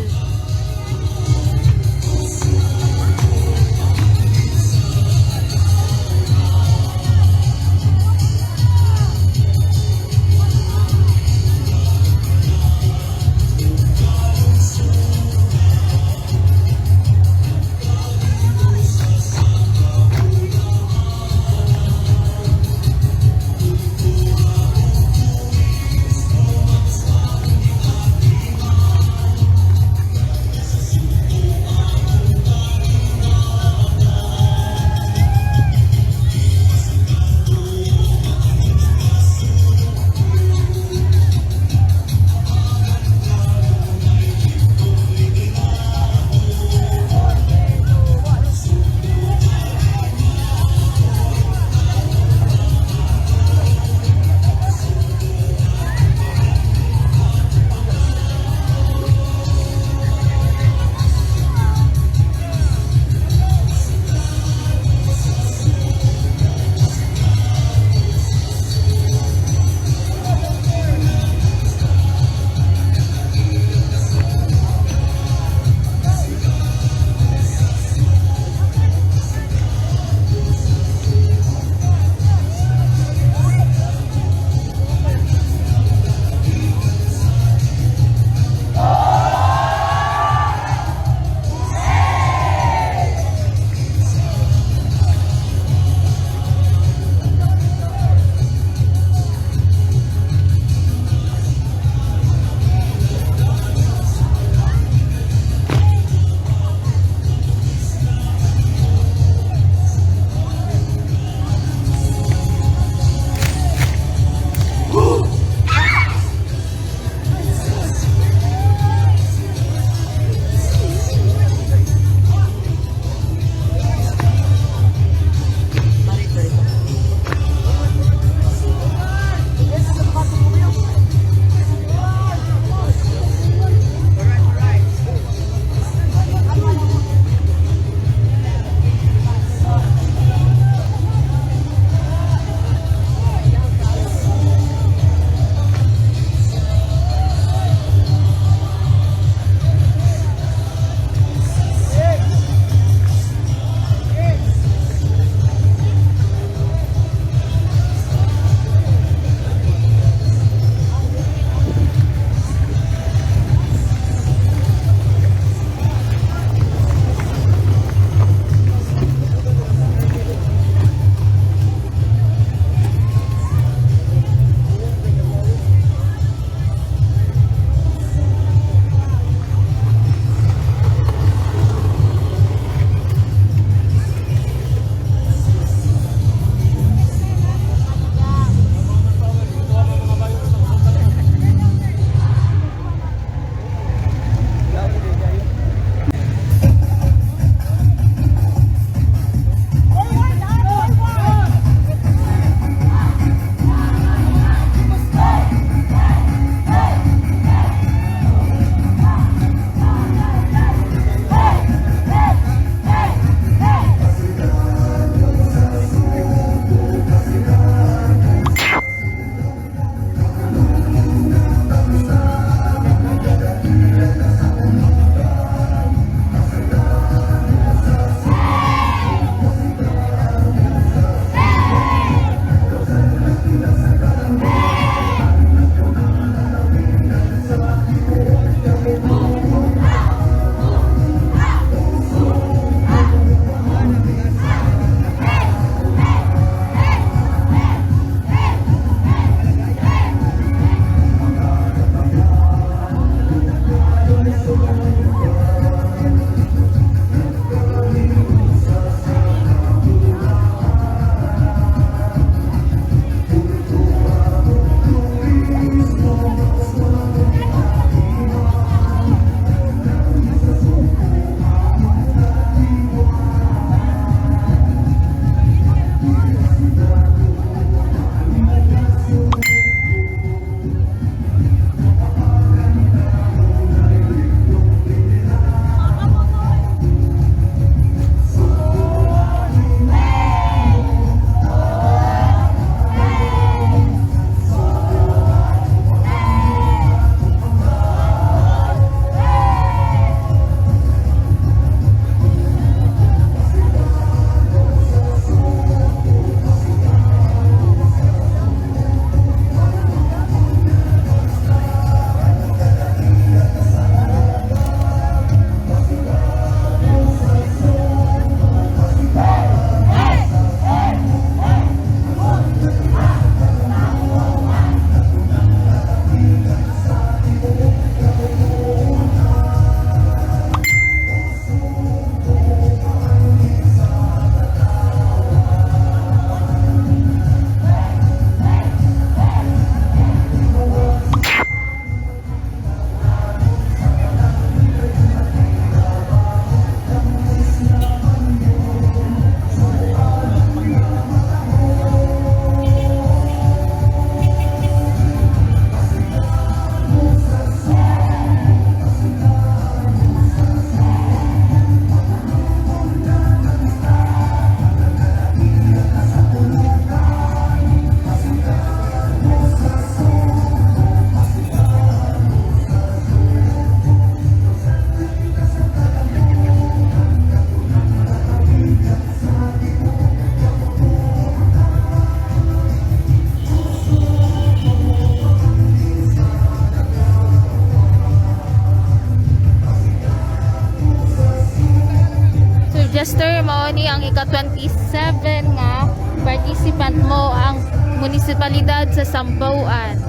Chester, mao ni ang ika twenty-seven nga participant mo ang munisipalidad sa Sambuan.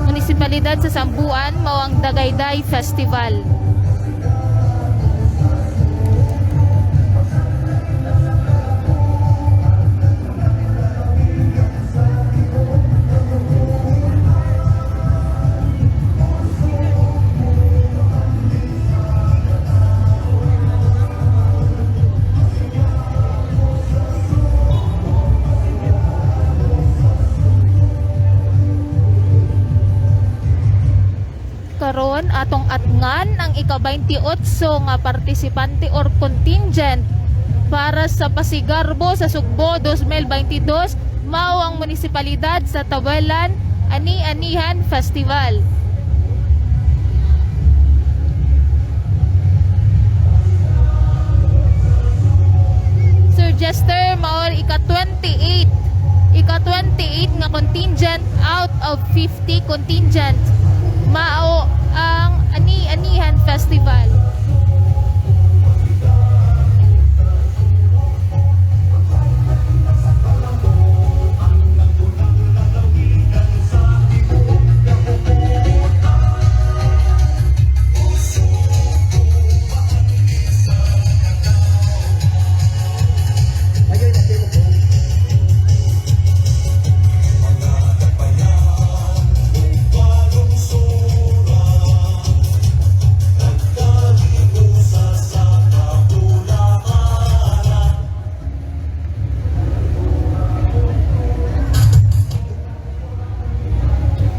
Munisipalidad sa Sambuan mao ang Dagayday Festival. Karon, atong atngan ang ika-twenty-eight nga partisipante or contingent para sa Pasigarbo sa Sugbo twenty twenty-two, mao ang munisipalidad sa Tabuelan Ani-Anihan Festival. Sir Jester, mao ika twenty-eight, ika twenty-eight nga contingent out of fifty contingent, mao ang Ani-Anihan Festival.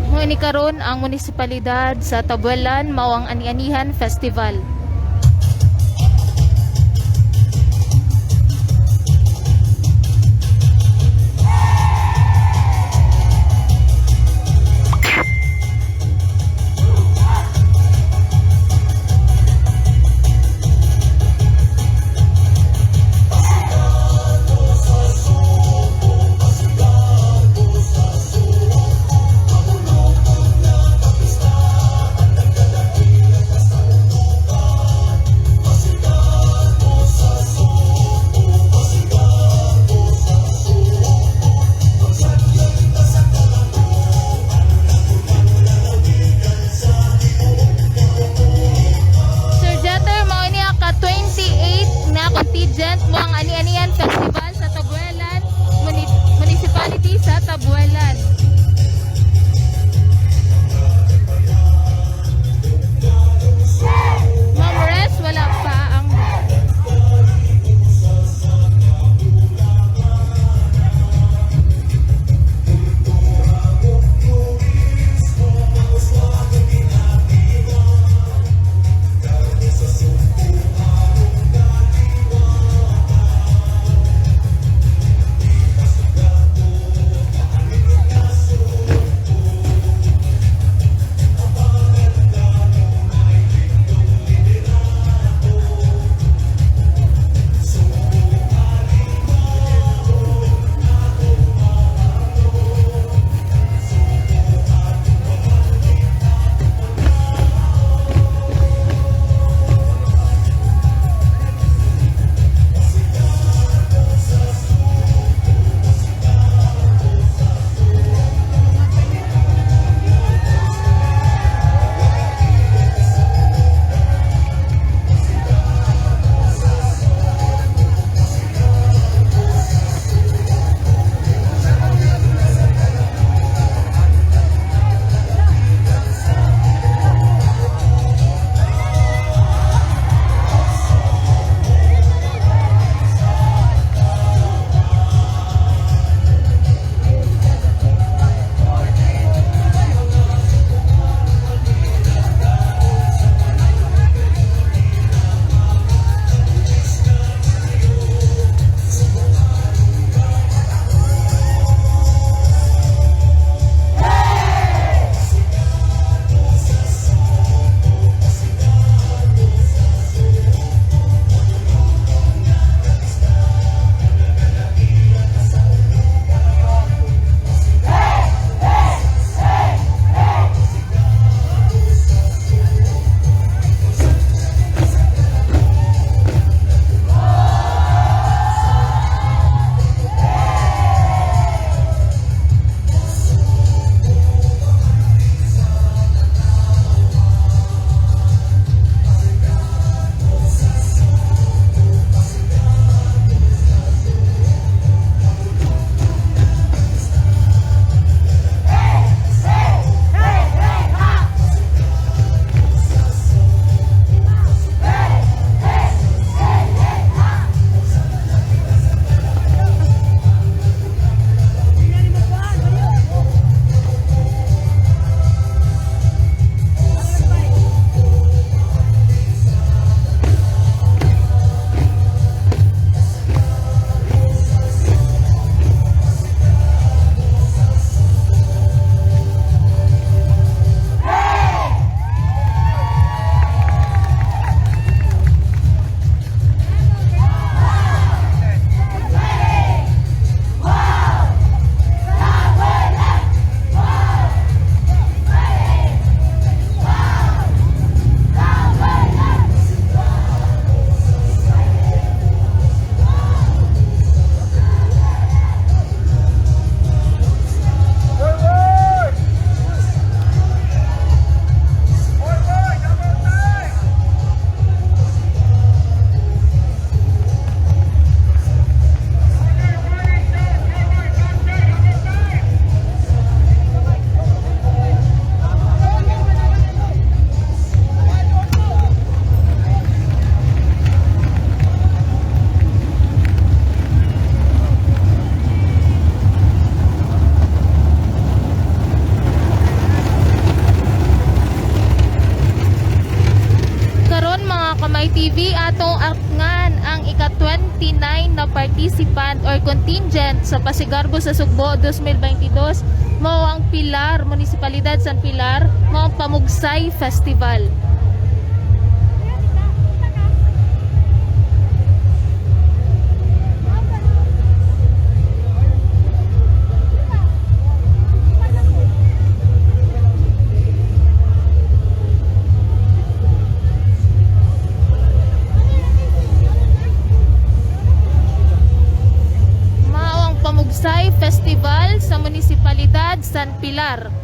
Mao ni karon ang munisipalidad sa Tabuelan mao ang Ani-Anihan Festival. twenty-nine na participant or contingent sa Pasigarbo sa Sugbo twenty twenty-two, mao ang Pilar, Munisipalidad San Pilar, mao ang Pamugsay Festival. Mao ang Pamugsay Festival sa Munisipalidad San Pilar.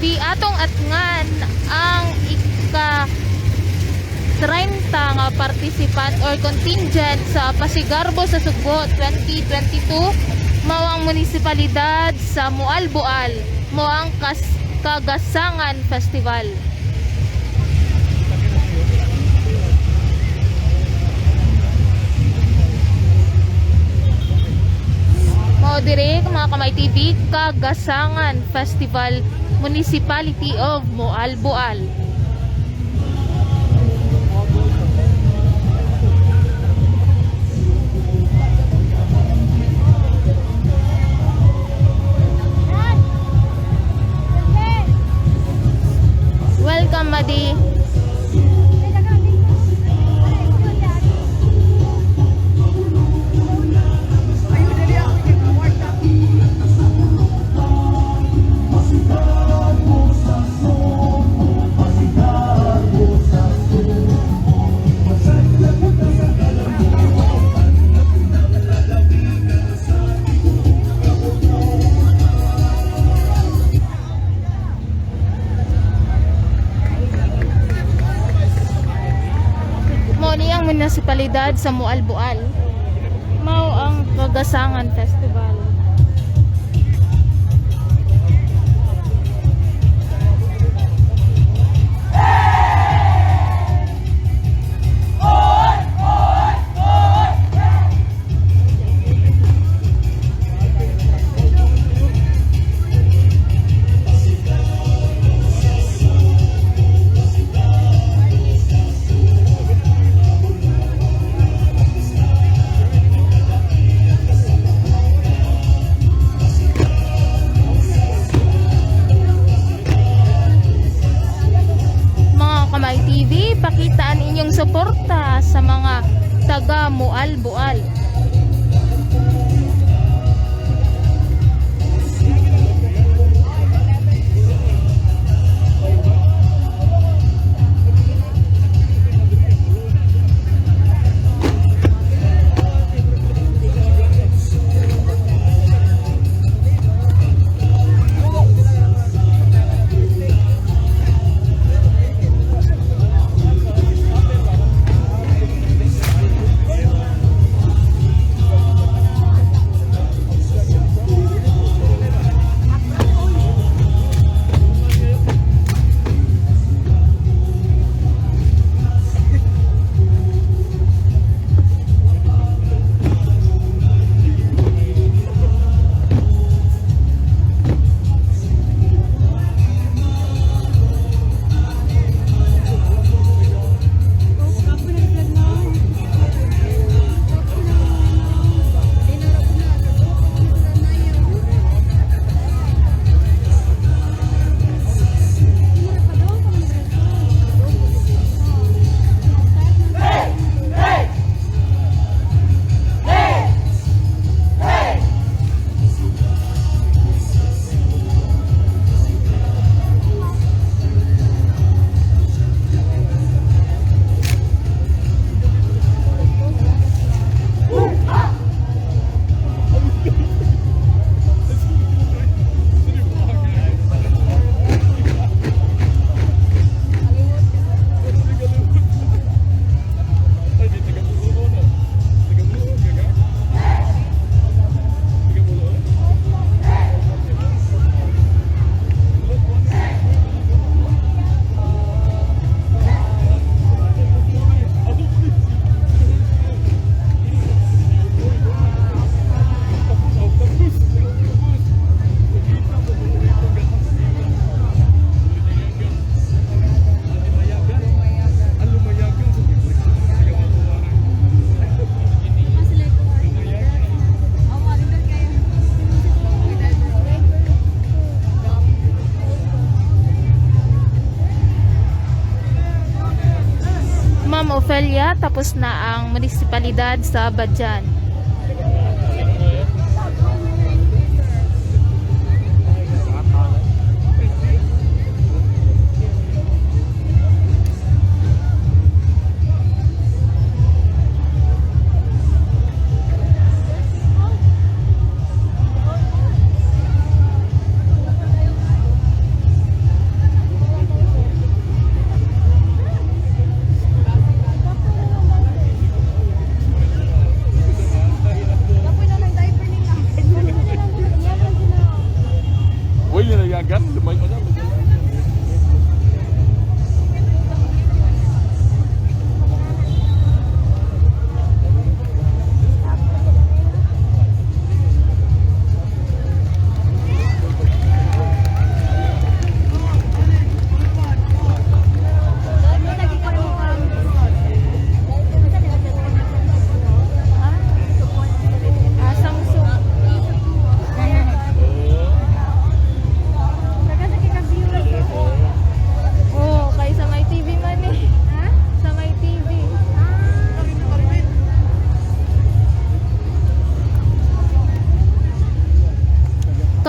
Di atong atngan ang ika treinta nga participant or contingent sa Pasigarbo sa Sugbo twenty twenty-two, mao ang munisipalidad sa Moalboal, mao ang kas-, Kagasangan Festival. Mao diri, mga Kamay T V, Kagasangan Festival, Municipality of Moalboal. Welcome, Madi. Mao ni ang munisipalidad sa Moalboal. Mao ang Kagasangan Festival. Mga Kamay T V, pakita ang inyong suporta sa mga taga Moalboal. Ma'am Ofelia, tapos na ang munisipalidad sa Badian.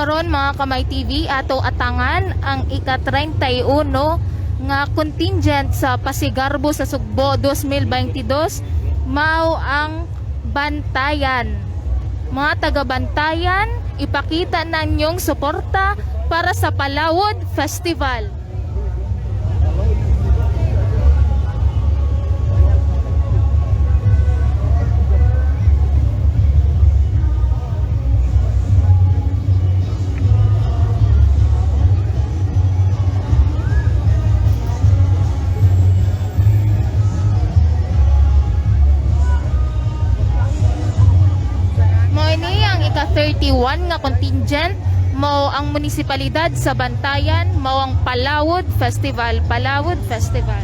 Karon, mga Kamay T V, ato atangan ang ika-treinta y uno nga contingent sa Pasigarbo sa Sugbo twenty twenty-two, mao ang Bantayan. Mga taga Bantayan, ipakita na inyong suporta para sa Palawod Festival. Mao ini ang ika-thirty-one nga contingent, mao ang munisipalidad sa Bantayan, mao ang Palawod Festival, Palawod Festival.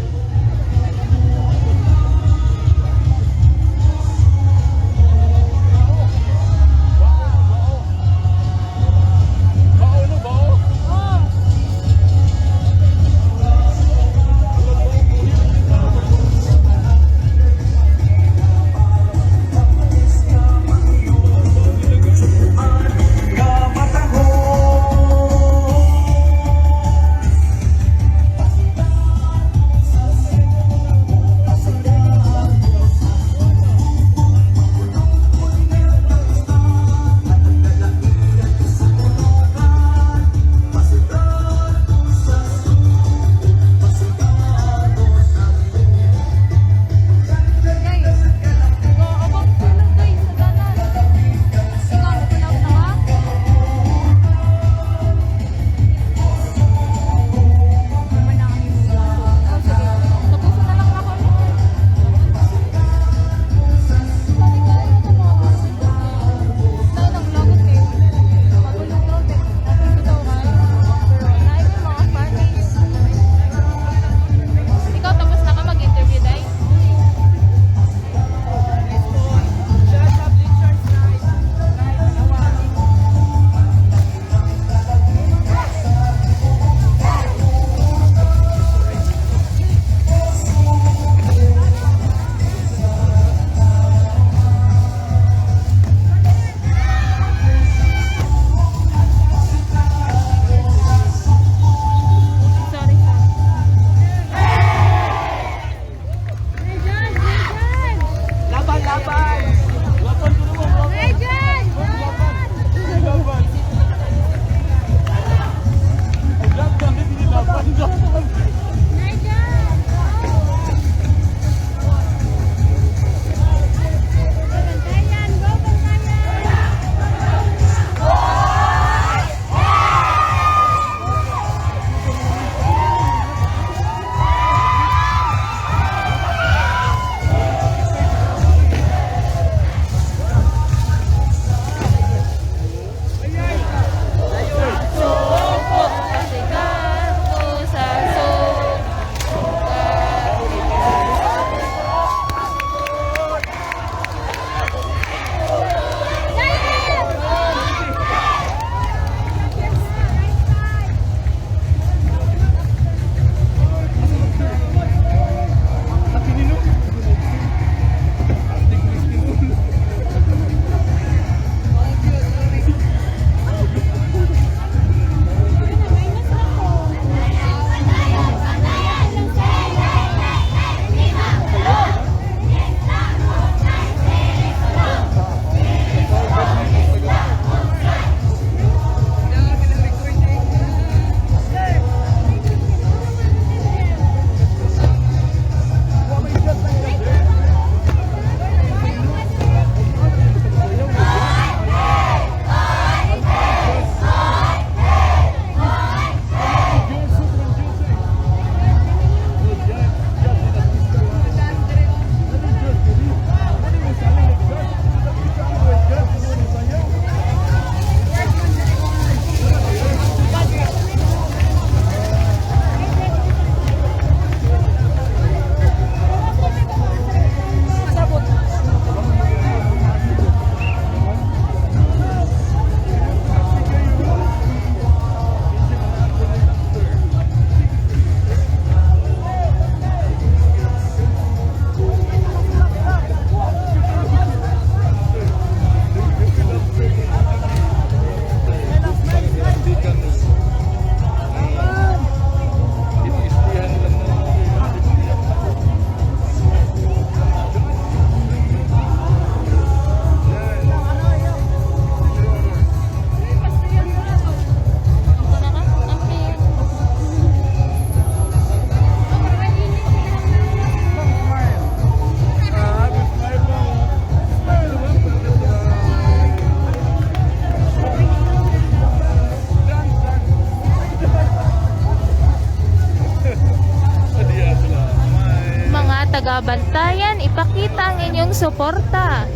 Bantayan, ipakita ang inyong suporta.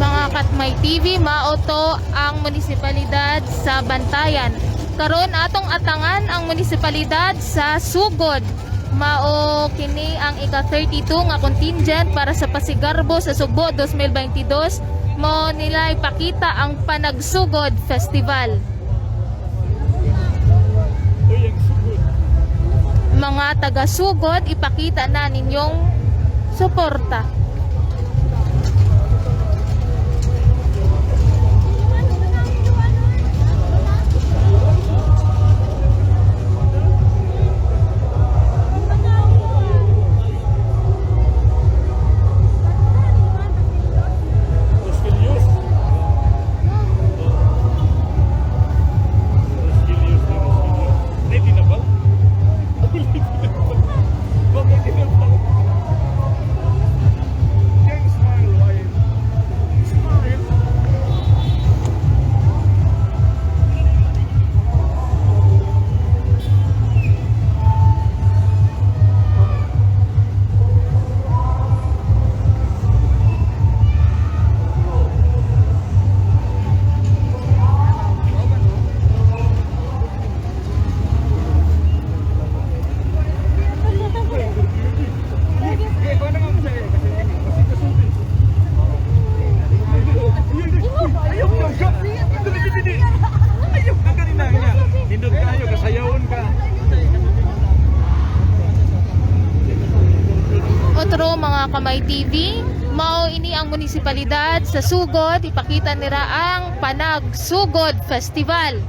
Mga Katmay T V, mao to ang munisipalidad sa Bantayan. Karon atong atangan ang munisipalidad sa Sugod. Mao kini ang ika thirty-two nga contingent para sa Pasigarbo sa Sugbo twenty twenty-two. Mao nila ipakita ang Panagsugod Festival. Mga taga-Sugod, ipakita na ninyong suporta. Nindot kayo, kasayawon ka. Otro, mga Kamay T V, mao ini ang munisipalidad sa Sugod. Ipakita nira ang Panag Sugod Festival.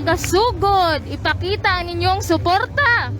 Kasugod, ipakita ang inyong suporta.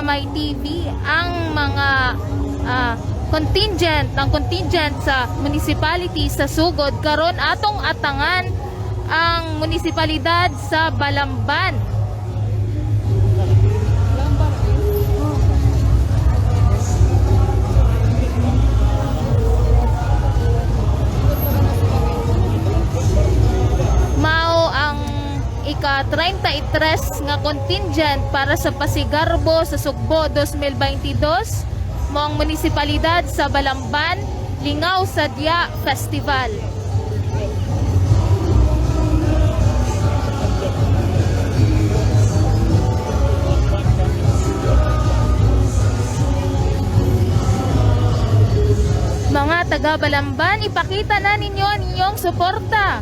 May T V ang mga, ah, contingent, ang contingent sa municipality sa sugod. Karon atong atangan ang munisipalidad sa Balamban. Mao ang ika treinta y tres nga contingent para sa Pasigarbo sa Sugbo dos mil baynte dos, mao ang munisipalidad sa Balamban, Lingaw Sadya Festival. Mga taga Balamban, ipakita na ninyo ang inyong suporta.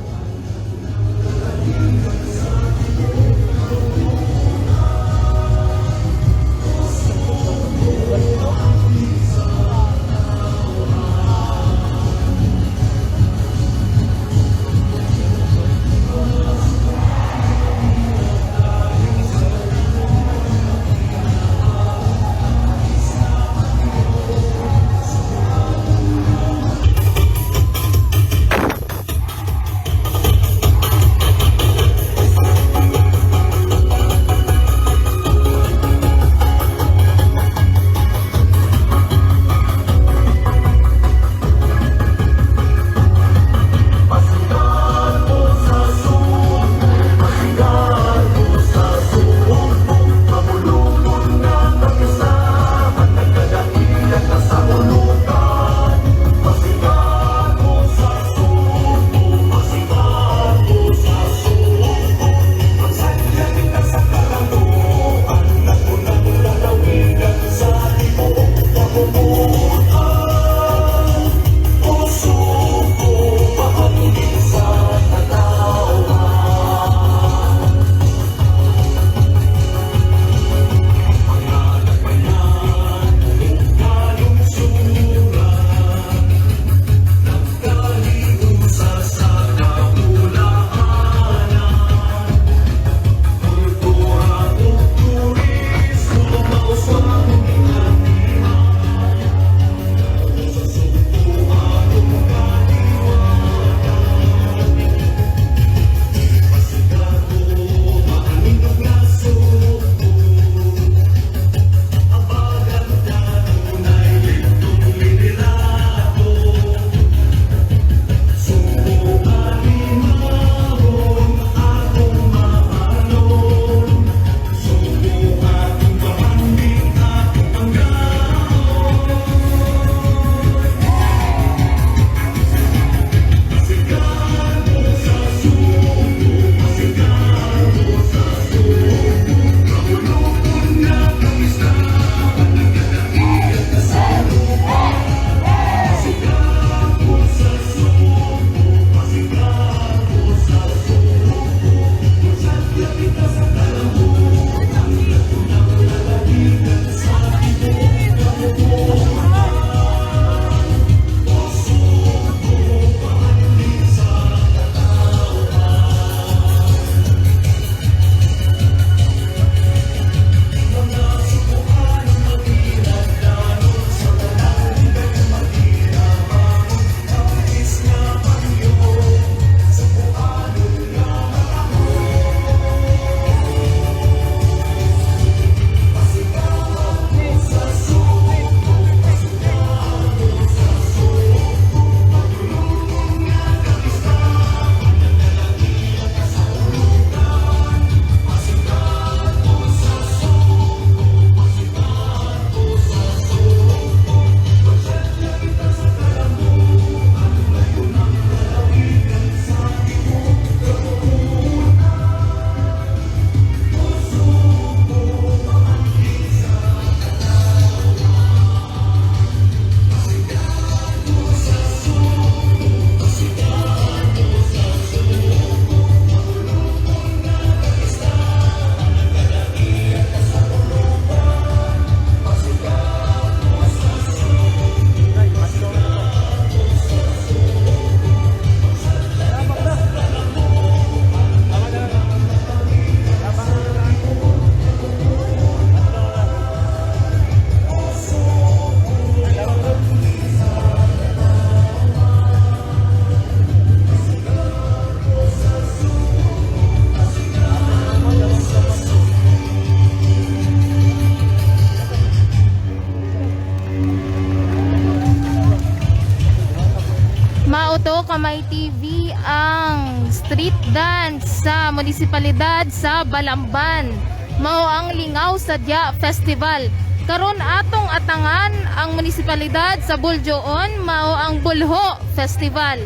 Oto Kamay T V, ang street dance sa munisipalidad sa Balamban. Mao ang Lingaw Sadya Festival. Karon atong atangan ang munisipalidad sa Buljoon, mao ang Bulho Festival.